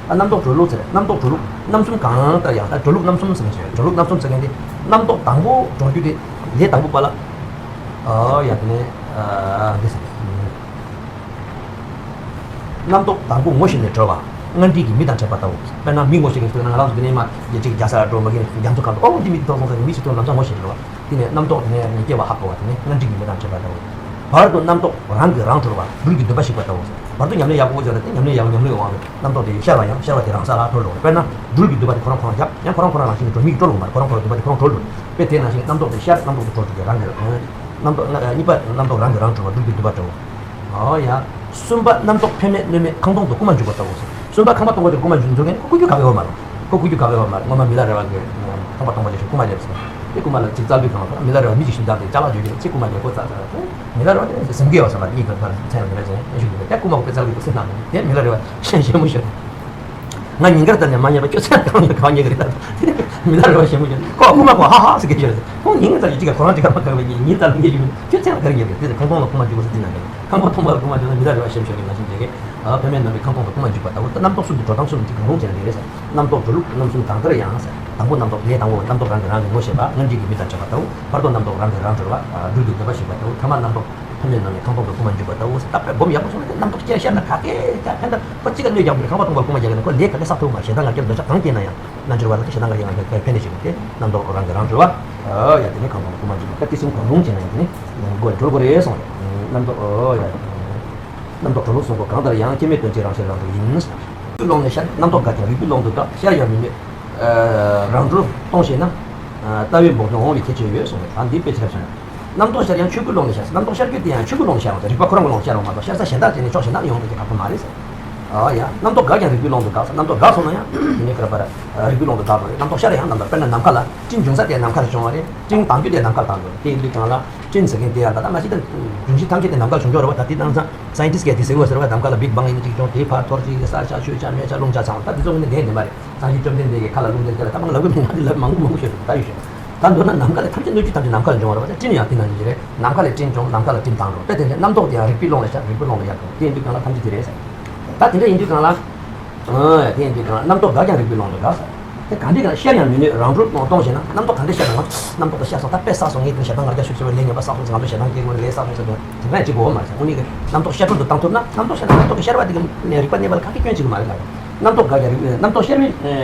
ཨ་རྣམ་རྟོག་གྲོལ་ལུགས་ཟེར། རྣམ་རྟོག་གྲོལ་ལུགས་རྣམ་གསུམ་གང་ལྟར་ཡང་། ད་གྲོལ་ལུགས་རྣམ་གསུམ་ཟེར་མཁན་ཞིག་ཡོད། གྲོལ་ལུགས་རྣམ་གསུམ་ཟེར་མཁན་དེ་རྣམ་རྟོག་དང་པོ་གྲོལ་རྒྱུ་དེ་ལས་དང་པོ་པ་ལ། ཨ་ཡ་དེ་ནས། ཨ། འདི་ཟེར། རྣམ་རྟོག་དང་པོ་ངོ་ཤེས་ནས་གྲོལ་བ། ལྔ་སྒྲིལ་གྱི་མི་དང་འཕྲད་པ་ལྟ་བུ། དཔེར་ན་མི་ངོ་ཤེས་མཁན་ཞིག་ན་ང་རང་ཚོ་འདི་ནས་མ་རྒྱལ་གཅིག་རྒྱལ་ས་ལ་འགྲོ་མ་གིན་རྒྱ་མཚོ་ཁ་ལ་ཨོ་འདི་མི་འདི་ཐོག་སོང་ཟེར་ནས་མི་ཞིག་ཐོན་ལམ་སང་ངོ་ཤེས་གྲོལ་བ། དེ་ནས་རྣམ་རྟོག་དེ་ནས་སྐྱེ་བ་ཧ་གོ་བ་དེ་ནས་ལྔ་སྒྲིལ་གྱི་མི་དང་འཕྲད་པ་ལྟ་བུ། བར་དུ་རྣམ་རྟོག་རང་གིས་རང་གྲོལ་བ་སྦྲུལ་གྱི་འདུན་པ་ཞིག་པ་ལྟ་བུ། བར་དུ་ཉམས་ལེན་ཡག་པོ་བྱས་ཏེ་ཉམས་ལེན་ཡག་པོ་ཉམས་ལེན་ཡོང་བ་རེད། རྣམ་རྟོག་དེ་ཤར་བ་ཡང་ཤར་བ་དེ་རང་ས་ལ་གྲོལ་འགྲོ་བ་རེད། དཔེར་ན་སྦྲུལ་གྱི་འདུན་པ་དེ་ཁོ་རང་ཁོ་རང་རྒྱབ་ཡང་ཁོ་རང་ཁོ་རང་རང་བཞིན་གྱིས་གྲོལ་མི་གི་གྲོལ་འོང་མ་རེད། ཁོ་རང་ཁོ་རང་འདུན་པ་དེ་ཁོ་རང་གྲོལ་འགྲོ་རེད། དཔེ་དེ་ནང་བཞིན་རྣམ་རྟོག་དེ་ཤར་རྣམ་རྟོག་ཏུ་གྲོལ་ཏེ་རང་གི་རང་། རྣམ་རྟོག་གཉིས་པ་རྣམ་རྟོག་རང་གིས་རང་གྲོལ་བ་སྦྲུལ་གྱི་འདུན་པ་གྲོལ། ཨོ་ཡ། གསུམ་པ་རྣམ་རྟོག་ཕན་མེད་གནོད་མེད་ཁང་སྟོང་དུ་རྐུ་མ་འཇུག་པ་ལྟ་བུ་ཟེར། གསུམ་པ་ཁང་པ་སྟོང་པ་དེ་རྐུ་མ་འཇུག་འཇུག་མཁན་ཁོ་རྐུ་རྒྱུ་ག་གེ་ཡོད་མ་རེད། ཁོ་རྐུ་རྒྱུ་ག་གེ་ཡོད་མ་རེད། སྔོན་མ་མི་ལ་རས་པ་གིས་ཁང་པ་སྟོང་པ་དེ་ཞིག་རྐུ་མ་ལེབ་ཟེར། དེ་རྐུ་མ་ལ་ཅིག་བཙལ་དུས་གང་ལ་མི་ལ་རས་པ་མི་ཅིག་ཤིང་རྟ་དེ་ཅ་ལག་བརྗོད་ཀྱི་ཅིག་རྐུ་མ་ལེབ་ཁོ་བཙལ་ཟེར། མི་ལ་རས་པ་དེ་ཟིན་གི་ཡོད་ཟེར་མ་རེད། གཉིས་ཀ་ཕར་མཚན་ཡང་མི་ལ་ཟིན་ཞུ་གི་རེད། དེ་རྐུ་མ་ཁོ་དཔེ་བཙལ་གི་འདུག་ཟེར་ན་དེ་མི་ལ་རས་པ་ཤན་ཞེ་མོ་ཤོར། ང་ཉིན་དཀར་ལྟར་ནས་མ་ཉལ་བ་ཁྱོད་མཚན་གང་ནས་གང་ཉལ་གི་རེད་ད། མི་ལ་རས་པ་ཞེ་མོ་ཞིག་ཁོ་རྐུ་མ་ཁོ་ཧ་ཧ་ཟེར་གི་ཞོར་ཁོང་ཉིན་ཙམ་ཞིག་ཅིག་ག་ཁོ་རང་ཅིག་ག་མ་ག་བའི་ཉིན་ཉིན་ཙམ་ལ་ཉལ་ཞིག་ཁྱོད་མཚན་ག་རེ་ཉལ་གི་རེད། དེ་ཁང་སྟོང་ལ་རྐུ་མ་འཇུག་པ་ཟེར་དེ་ན་རེད། ཁང་པ་སྟོང་པ་རྐུ་མ་འཇུག་ན་མི་ལ་རས་པ་ཞེ་མོ་ཞིག་གི་ང་ཞིག་མཇལ་གི། ཨ། ཕན་མེད་གནོད་མེད་ཁང་སྟོང་དུ་རྐུ་མ་འཇུག་པ་ལྟ་བུ། རྣམ་རྟོག་གསུམ་གྱི་འགྲོ་སྟངས་གསུམ་གྱི་གང་རུང་བྱས་ན་འགྲིག་རེད་ཟེར། རྣམ་རྟོག་གྲོལ་ལུགས། རྣམ་གསུམ་གང་ལྟར་ཡང་ཟེར། དང་པོ་རྣམ་རྟོག་ལས་དང་པོ་རྣམ་རྟོག་རང་གིས་རང་གི་ངོ་ཤེས་པ་ལྔ་སྒྲིལ་གྱི་མི་དང་འཕྲད་པ་ལྟ་བུ། བར་དུ་རྣམ་རྟོག་རང་གིས་རང་གྲོལ་བ་སྦྲུལ་གྱི་འདུན་པ་ཞིག་པ་ལྟ་བུ། ཐ་མ་རྣམ་རྟོག་ཕན་མེད་གནོད་མེད་ཁང་སྟོང་དུ་རྐུ་མ་འཇུག་པ་ལྟ་བུ་ཟེར། ད་དཔེ་སྒོམ་ཡག་པོ་སོང་ན་དེ་རྣམ་རྟོག་སྐྱེ་ཤར་ན་ག་གེ་ད་ཕན་ད་ཁོ་གཅིག་ག་གནོད་རྒྱག་དགོས་རེད། ཁང་པ་སྟོང་པ་རྐུ་མ་རྒྱག་ན་ཁོ་ལས་ག་གེ་བསགས་ཐུབ་མ་རེད། ཞེ་སྡང་ང་རྒྱལ་འདོད་ཆགས་གང་སྐྱེས་ན་ཡང་རྣལ་འབྱོར་བ་ལ་ཞེ་སྡང་ང་རྒྱལ་ང་རྒྱལ་ཕན་ནས་ཞིག་དེ་རྣམ་རྟོག་རང་གིས་རང་གྲོལ་བ། ཨོ་ཡ། དེ་ནས་ཁང་སྟོང་དུ་རྐུ་མ་འཇུག་པ་ད་དེ་གསུམ་གང་རུང་བྱས་ན་ཡང་དེ་ནས་སྒོ་ནས་གྲོལ་དགོས་རེད་གསུངས་རེད། རྣམ་རྟོག་ཨོ་ཡ། རྣམ་རྟོག་གྲོལ་ལུགས་གསུམ་པོ་གང་ལྟར་ཡང་སྐྱེ་མེད་དོན་གཅིག་རང་ཤར་རང་གྲོལ་ཡིན། རིག་པའི་ཀློང་ནས་ཤར། རྣམ་རྟོག་འགགས་ཀྱང་རིག་པའི་ཀློང་དུ་འགགས། ཤར་ཡང་མི་གནོད། ཨ། རང་གྲོལ་གཏོང་ཤེས་ན། ཨ། ལྟ་བའི་བོགས་འདོན་འོང་བའི་ཁྱད་ཆོས་ཡོད་གསུངས་རེད། ད་འདི་དཔེ་ཆ་ལ་མཚོན་ན། རྣམ་རྟོག་ཤར་ཡང་ཆོས་སྐུའི་ཀློང་ནས་ཤར། རྣམ་རྟོག་ཤར་རྒྱུ་དེ་ཡང་ཆོས་སྐུའི་ཀློང་ནས་ཤར་བ་མ་གཏོགས་ཤར་ས་གཞན་དག་ཅིག་ནས་ཕྱོགས་གཞན་དག་ནས་ཡོང་ཐུབ་ཀྱི་ཁག་པོ་མ་རེད་ཟེར། ཨ་ཡ། རྣམ་རྟོག་འགགས་ཀྱང་རིག་པའི་ཀློང་དུ་འགགས་ཟེར། རྣམ་རྟོག་འགགས་སོང་ན་ཡང་དེ་ནས་ག་རེ་བར་རིག་པའི་ཀློང་དུ་འགགས་དགོས་རེད། རྣམ་རྟོག་ཤར་ཡང་རྣམ་རྟོག་དཔེར་ན་ནམ་མཁའ་ལ་སྤྲིན་འབྱུང་ས་དེ་ནམ་མཁའ་ལ་བྱུང་བ་རེད། སྤྲིན་བཏང་རྒྱུ་དེ་ནམ་མཁའ་ལ་བཏང་དགོས་རེད། དེ་ཡིན་དུས་གང་ལ་སྤྲིན་ཟེར་མཁན་དེ་ཡང་ད་ལྟ་མ་གཞི་ད་འབྱུང་བཞི་ཐམས་ཅད་དེ་ནམ་མཁའ་ལ་བྱུང་ཆོག་རེད་བ། ད་དེ་དེང་སང་སའེན་ཊིསི་གས་དེ་ཟེར་གི་ཡོད་ཟེར་བ། ནམ་མཁའ་ལ་བིག་བང་ཡིན་ན་གཅིག་བྱུང་། དེའི་ཕར་འཐོར་གཅིག་ས་ཆ་ཆོས་ཆ་མེ་ཆ་རླུང་ཆ་ཚང་བ། ད་དེ་ཚོ་ངོས་ནས་བདེན་བདེན་པ་རེད། སངས་རྒྱས་བཅོམ་ལྡན་འདས་ཀྱིས་ཁ་ལ་རླུང་རྟ་ཁྱེར་ལ་ད་མང་ལབ་གི་མེད། ང་ཚོ་ལབ་མང་པོ་མང་པོ་ཤོད་འདུག་ད་ཡོད་ཤོད། ད་མདོར་ན་ནམ་མཁའ་ལས་ཐམས་ཅད་སྣོད་བཅུད་ཐམས་ཅད་ནམ་མཁའ་ལ་འབྱུང་བ་རེད་བ། སྤྲིན་ཡང་དེ་ནང་བཞིན་རེད། ནམ་མཁའ་ལས་སྤྲིན་བྱུང་། ནམ་མཁའ་ལ་སྤྲིན་བཏང་འགྲོ། དཔེ་དེ་འདྲ་རྣམ་རྟོག་དེ་ཡང་རིག་པའི་ཀློང་ལ་ཤར། རིག་པའི་ཀློང་ལ་ཡར་འགྲོ། དེ་ཡིན་དུས་གང་ལ་ཐམས་ཅད་དེ་རེད་ཟེར། ད་དེ་འདྲ་ཡིན་དུས་གང་ལ། ཨ། དེ་ཡིན་དུས་གང་ལ་རྣམ་རྟོག་འགགས་ཀྱང་རིག་པའི་ཀློང་དུ་འགགས་ཟེར། དེ་གང་འདྲ་གང་ལ་ཤར་ཡང་མི་གནོད་རང་གྲོལ་གཏོང་གཏོང་ཞེ་ན། རྣམ་རྟོག་གང་འདྲ་ཤར་ན་ང་རྣམ་རྟོག་དེ་ཤར་སོང་། ད་དཔེ་བསགས་སོང་། ངས་དེ་ཞེ་སྡང་ང་རྒྱལ་ཤུགས་ཆེ་བའི་ལས་ངན་པ་བསགས་སོང་ཟེར། ང་ཚོ་ཞེ་སྡང་སྐྱེ་དགོས་ལས་བསགས་སོང་ཟེར་དུས་དེ་འདྲ་ཡང་བྱེད་དགོས་མ་རེད་ཟེར། དངོས་གནས་ཀྱི་རྣམ་རྟོག་ཤར་གྲོལ་དུ་བཏང་ཐུབ་ན། རྣམ་རྟོག་ཤར་ན་རྣམ་རྟོག་གི་ཤར་བ་དེ་གི་ནས་རིག་པ་གནས་པ་ལ་ག་གེ་སྐྱོན་བྱེད་ཀྱི་མ་རེད་ལ། རྣམ་རྟོག་འགགས་ཀྱང་རིག་རྣམ་རྟོག་ཤར་བའི་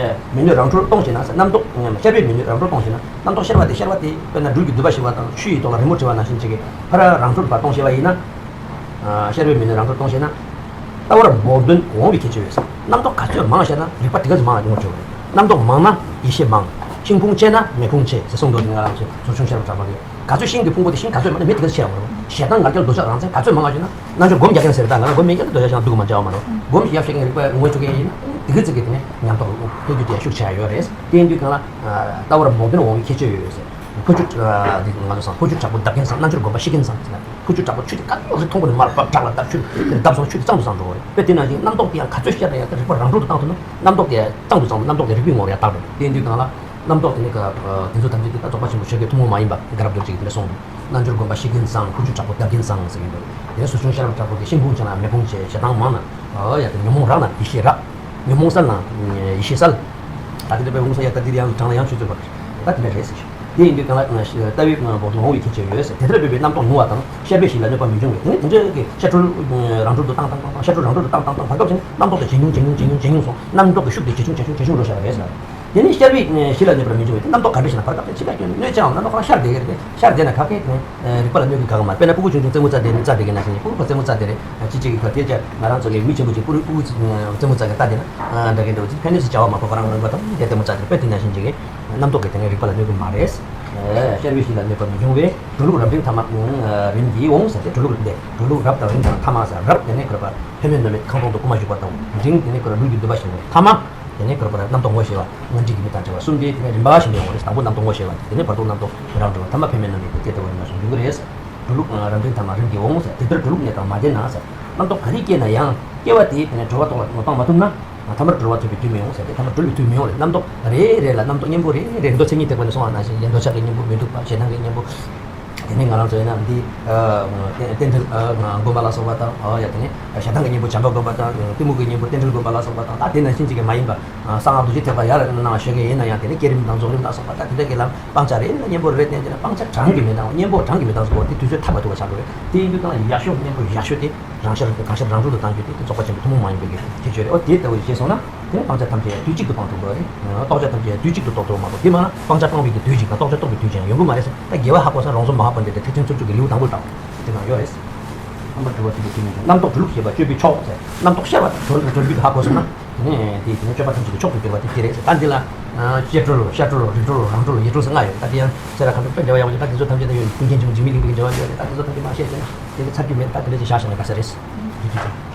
མི་གནོད་རང་གྲོལ་གཏོང་ཞེ་ན་ཟེར། རྣམ་རྟོག་ཤར་བའི་མི་གནོད་རང་གྲོལ་གཏོང་ཞེ་ན། རྣམ་རྟོག་ཤར་བ་དེ་ཤར་བ་དེ་དཔེར་ན་སྦྲུལ་གྱི་འདུན་པ་ཞིག་པ་དང་ཆུ་ཡི་ཐོག་ལ་རི་མོ་བྲིས་པ་ནང་བཞིན་ཅིག་གིས་ཕར་རང་གྲོལ་བར་གཏོང་ཤེས་པ་ཡིན་ན། ཨ། ཤར་བའི་མི་གནོད་རང་གྲོལ་གཏོང་ཤེས་ན། ལྟ་བར་བོགས་འདོན་འོང་བའི་ཁྱད་ཆོས་ཡོད་ཟེར། རྣམ་རྟོག་ག་ཚོད་མང་ཤར་ན་རིག་པ་དེ་ག་ཚོད་མང་བ་ཡོང་ཆོག་རེད། རྣམ་རྟོག་མང་ན་ཡེ་ཤེས་མང་། ཤིང་ཕུང་ཆེ་ན་མེ་ཕུང་ཆེ་ཟེར་གསུངས་འདུག་ང་རང་ཚོ་ཚོ་ཆུང་ཤར་བ་གྲགས་པ་གིས། ག་ཚོད་ཤིང་གི་ཕུང་པོ་དེ་ཤིང་ག་ཚོད་མང་ན་མེ་དེ་ག་ཚོད་ཆེ་བ་རེད། ཞེ་སྡང་ང་རྒྱལ་འདོད་ཆགས་རང་མཚན་ག་ཚོད་མང་བ་ཡོད་ན། རྣལ་འབྱོར་སྒོམ་རྒྱག་མཁན་ཟེར། ད་ང་རང་སྒོམ་མེད་མཁན་ལ་འདོད་ཆགས་ཞེ་སྡང་སྡུག་མ་བྱ་བ་མ་རེད། སྒོམ་ཞིག་ཡག་ཤོས་ཀྱི་རིག་པ་ངོ་ཚ་མཁན་ཡིན་ན། དེ་གི་ཚིག་གི་དེ་ནས་ཉམས་རྟོགས་འཕེལ་རྒྱུ་དེ་ཡང་ཤུགས་ཆེ་ཡ་ཡོད་རེད། དེ་ཡིན་དུས་གང་ལ། ལྟ་བར་བོགས་འདོན་འོང་བའི་ཁྱད་ཆོས་ཡོད་ཟེར། ཕོ་ཆུ། ཨ། འདི་ང་ཚོ་སང་ཕོ་ཆུ་དྲག་པོ་བརྡབ་མཁན་སང་རྣལ་འབྱོར་སྒོམ་པ་ཤི་མཁན་སང་ཟེར་ན། ཕོ་ཆུ་དྲག་པོ་ཆུ་དེ་ག་ཚོད་མཐོང་པོ་ནས་མར་བབས་དྲག་ལ་བརྡབ། ཆུ་དེ་བརྡབ་སོང་ཆུ་དེ་གཙང་དུ་བཟང་འགྲོ་བ་རེད། དཔེ་དེ་ནང་བཞིན་རྣམ་རྟོག་དེ་ཡང་ག་ཚོད་ཤར་ན་ཡང་རིག་པ་རང་གྲོལ་དུ་བཏང་ཐུབ་ན། རྣམ་རྟོག་དེ་གཙང་དུ་བཟང་། རྣམ་རྟོག་དེ་རིག་པའི་ངོ་བོར་ཡང་བཏགས་འགྲོ། དེ་ཡིན་དུས་གང་ལ། རྣམ་རྟོག་དེ་ནི་ཀ་དེ་ཚོ་ཐམས་ཅད་ཀྱི་ད་རྫོགས་པ་ཆེན་པོ་ཆོས་སྐད་ཐུན་མོང་མ་ཡིན་པ་དགའ་རབ་རྡོ་རྗེ་གིས་དེ་འདྲ་གསུངས་འདུག་རྣལ་འབྱོར་སྒོམ་པ་ཤི་མཁན་སང་། ཁུ་ཆུ་དྲག་པོ་བརྡབ་མཁན་སང་ཟེར་གྱི་འདུག་དེ་ནས་ཟོ་ཆུང་ཤར་བ་དྲག་པོ་དེ་ཤིང་ཕུང་ཆེ་ན་མེ་ཕུང་ཆེ། ཞེ་སྡང་མང་ན། ཨོ་ཡ། དེ་ཉོན་མོངས་རགས་ན་ཡེ་ཤེས་རགས། ཉོན་མོངས་གསལ་ན་ཡེ་ཤེས་གསལ། ད་དེ་འདྲ་པའི་ཧུང་ས་ཡ་ད་དེ་དེ་ཡང་དྲང་ལ་ཡང་ཆུ་ཚོད་པ་ད་དེ་འདྲ་རེད་ཟེར་ཞུ། དེ་ཡིན་དུས་གང་ལ་ལྟ་བའི་བོགས་འདོན་འོང་བའི་ཁྱད་ཆོས་ཡོད་ཟེར། དེ་ལྟར་འབད་པའི་རྣམ་རྟོག་ཉུང་བ་དང་ཤར་བའི་གཞི་ལ་གནོད་པ་མི་འབྱུང་བས། དེ་ནས་དེ་འདྲ་གི་ཤར་གྲོལ་རང་གྲོལ་དུ་བཏང་བཏང་བཏང་བཏང་ཤར་གྲོལ་རང་གྲོལ་དུ་བཏང་བཏང་བཏང་བར་སྐབས་ཤིག་རྣམ་རྟོག་དེ་ཇེ་ཉུང་ཇེ་ཉུང་ཇེ་ཉུང་ཇེ་ཉུང་སོང་། རྣམ་རྟོག་གི་ཤུགས་དེ་ཇེ་ཆུང་ཇེ་ཆུང་ཇེ་ཆུང་འགྲོ་བཞག་པ་རེད་ཟེར། དེ་ནས་ཤར་བའི་གཞི་ལ་གནོད་པར་མི་འབྱུང་བས། དེ་རྣམ་རྟོག་ག་འདྲ་ཞིག་ན་བར་སྐབས་དེ་ཕྱི་ཁ་སྐྱོན་གནོད་ཅིང་རྣམ་རྟོག་ཁོ་རང་ཤར་བསྡད་ཀྱི་རེད། ཤར་བསྡད་ན་ག་གེ་རིག་པ་ལ་གནོད་ཀྱི་ག་གེ་མ་རེད། དཔེར་ན་ཕྲུ་གུ་ཆུང་ཆུང་རྩེད་མོ་རྩེ་བསྡད་ཀྱི་ནང་བཞིན་ཕྲུ་གུ་ཁོ་རྩེད་མོ་རྩེ་བསྡད་རེད། ཅི་ཅིག་གིས་ཁོ་དེ་ཅག་ང་རང་ཚོ་གི་མི་ཆེན་པོ་ཅིག་ཕྲུ་གུ་རྩེད་མོ་རྩེ་གི་ལྟ་བསྡད་ན་འདྲ་གི་འདྲ་བོ་ཅིག་ཕན་ནུས་སུ་བྱ་བ་མ་ཁོ་ཁོ་རང་རང་པ་དང་དེ་རྩེད་མོ་རྩེ་བསྡད་རེད། དཔེ་དེ་ནང་བཞིན་ཅིག་གི་རྣམ་རྟོག་གི་དེ་ནས་རིག་པ་ལ་གནོད་ཀྱི་མ་རེད། ཤར་བའི་གཞི་ལ་གནོད་པ་མི་འབྱུང་བས། གྲོལ་ལུགས་རབ་འབྲིང་ཐ་མ་རིམ་གྱིས་འོང་ཟེར་ཏེ། གྲོལ་ལུགས་འདི་གྲོལ་ལུགས་རབ་དང་རིམ་དང་ཐ་མ་ཟེར། རབ་དེ་ནས་ག་རེ་བ་ཕན་མེད་གནོད་མེད་ཁང་སྟོང་དུ་རྐུ་མ་འཇུག་པ་ལྟ་བུ། འབྲིང་དེ་ནས་ག་རེ་ལུགས་འདུན་པ་ཞིག་ཡོང་བས། ཐ་མ་དེ་ནས་ག་རེ་བ་རྣམ་རྟོག་ངོ་ཤེས་པ་ལྔ་སྒྲིལ་གྱི་མི་དང་བྲལ་བ་གསུམ་སྟེ། དེ་ནས་རིམ་པ་བཞིན་དུ་ཡོང་བ་རེད། དང་པོ་རྣམ་རྟོག་ངོ་ཤེས་པ། དེ་ནས་བར་དུ་རྣམ་རྟོག་རང་གྲོལ་བ། ཐ་མ་ཕན་མེད་གནོད་མེད་དེ་ལྟ་བུ་ཡིན་ན་སོང་འཇུག་གི་རེད། གྲོལ་ལུགས་རབ་འབྲིང་ཐ་མ་རིམ་གྱིས་འོང་ཟེར། དེ་ལྟར་གྲོལ་ལུགས་གནས་དང་མ་ལྡན་ན་ཟེར། རྣམ་རྟོག་ག་རེ་སྐྱེས་ན་ཡང་སྐྱེ་བ་དེ་དེ་ནས་གྲོལ་བ་ཐོག་ལ་ངོ་སྤང་མ་ཐུབ་ན། ཐ་མར་གྲོལ་བ་ཐོབ་པའི་དུས་མི་ཡོང་ཟེར་ཏེ། ཐ་མར་གྲོལ་བའི་དུས་མི་ཡོང་ལ། རྣམ་རྟོག་རེ་རེ་ལ་རྣམ་རྟོག་གཉེན་པོ་རེ་རེ་མདོ་མཚན་ཉིད་ཐེག་པ་ནས་གསུངས་པ་ནང་བཞིན་ལས་འདོད་ཆགས་ཀྱི་གཉེན་པོ། མི་སྡུག་པ་ཞེ་སྡང་གི་གཉེན་པོ། དེ་ནས་ང་རང་ཚོ་ཡིན་ན་འདི་རྟེན་འབྲེལ་དགོན་པ་ལ་སོགས་པ་དང་། ཡ་དེ་ནས་ཞེ་སྡང་གི་གཉེན་པོ་བྱམས་པ་དགོན་པ་དང་། གཏི་མུག་གི་གཉེན་པོ་རྟེན་འབྲེལ་དགོན་པ་ལ་སོགས་པ་དང་། ད་དེ་ནང་བཞིན་གཅིག་གི་མ་ཡིན་པ་གསང་སྔགས་རྡོ་རྗེ་ཐེག་པ་ཡར་གནང་བ་ཞུ་མཁན་ཡིན་ན་ཡང་། དེ་ནས་བསྐྱེད་རིམ་དང་རྫོགས་རིམ་ལ་སོགས་པ་ད་དེ་འདྲ་གི་ལམ་སྤང་བྱ་རེད་ན། གཉེན་པོ་རེད་བསྟེན་བྱས་ན་སྤང་བྱ་གྲངས་ཀྱིས་མི་འདང་བ། གཉེན་པོ་གྲངས་ཀྱིས་མི་འདང་ཟེར་བ་དེ་དུས་ཚོད་ཐར་བ་ཐུབ་པ་ཆགས་འགྲོ་བས། དེ་ཡིན་དུས་ད་ཡག་ཤོས་གཉེན་པོ་ཡག་ཤོས་དེ་རང་ཤར་གང་ཤར་རང་གྲོལ་དུ་བཏང་རྒྱུ་དེ་དེ་རྫོགས་པ་ཆེན་པོའི་ཐུན་མོང་མ་ཡིན་པའི་གི་ཁྱད་ཆོས་རེད། ཨོ་དེ་ལྟ་བུ་ཞིག་བྱས་སོང་ན། དེ་ནས་སྤང་བྱ་ཐམས་ཅད་དུས་གཅིག་ཏུ་སྤང་ཐུབ་འགྲོ་རེད། རྟོགས་བྱ་ཐམས་ཅད་དུས་གཅིག་ཏུ་རྟོགས་ཐུབ་མ་གཏོགས། དེ་མ་ན་སྤང་བྱ་སྤངས་པའི་གི་དུས་གཅིག་དང་རྟོགས་བྱ་རྟོགས་པའི་དུས་གཅིག་ཡང་ཡོང་གི་མ་རེད་ཟེར། ད་དགེ་བ་ཧ་གོ་ས་རོང་ཟོམ་མ་ཧཱ་པཎྜི་ཏའི་ཐེག་ཆེན་སུམ་ཅུ་གི་ལེའུ་དང་པོ་ལྟ་བུ་དེ་ནང་ཡོད་རེད། རྣམ་པར་གྲོལ་བ་དེ་ལ་དེ་མིན་དུ། རྣམ་རྟོག་གྲོལ་ལུགས་ཤེས་པ་སྤྱོད་པའི་མཆོག་ཟེར། རྣམ་རྟོག་ཤར་བ་དང་གྲོལ་གྲོལ་རྒྱུ་དེ་ཧ་གོ་སོང་ན། དེ་ནས་དེ་དེ་ནས་སྤྱོད་པ་ཐམས་ཅད་ཀྱི་མཆོག་ཏུ་གྱུར་པ་དེ་དེ་རེད་ཟེར། ད་འདི་ལ་ཨ་ཤེར་གྲོལ་ལོ། ཤར་གྲོལ་ལོ། རིག་གྲོལ་ལོ། རང་གྲོལ་ལོ། ཡེ་གྲོལ་ཟེར་ལྔ་ཡོད། ད་དེ་ཡང་སེ་ར་མཁའ་འགྲོ་དཔེ་འགྲེལ་བ་ཡག་པོ་ཅིག་ད་དེ་ཚོ་ཐམས་ཅད་ད་ཡོད། ཀུན་མཁྱེན་འབྱུང་འཇིགས་མེད་གླིང་པའི་འགྲེལ་བ་ཡོད་རེད། ད་དེ་ཚོ་ཐམས་ཅད་མ་བཤད་ཟེར་ན་དེ་ཚོ་ཚར་རྒྱུ་མེད། ད་དེ་འདྲ་ཅིག་བཞག་བཞག་ན་དགའ་ས་རེད། དེ་དུས་ཚོད།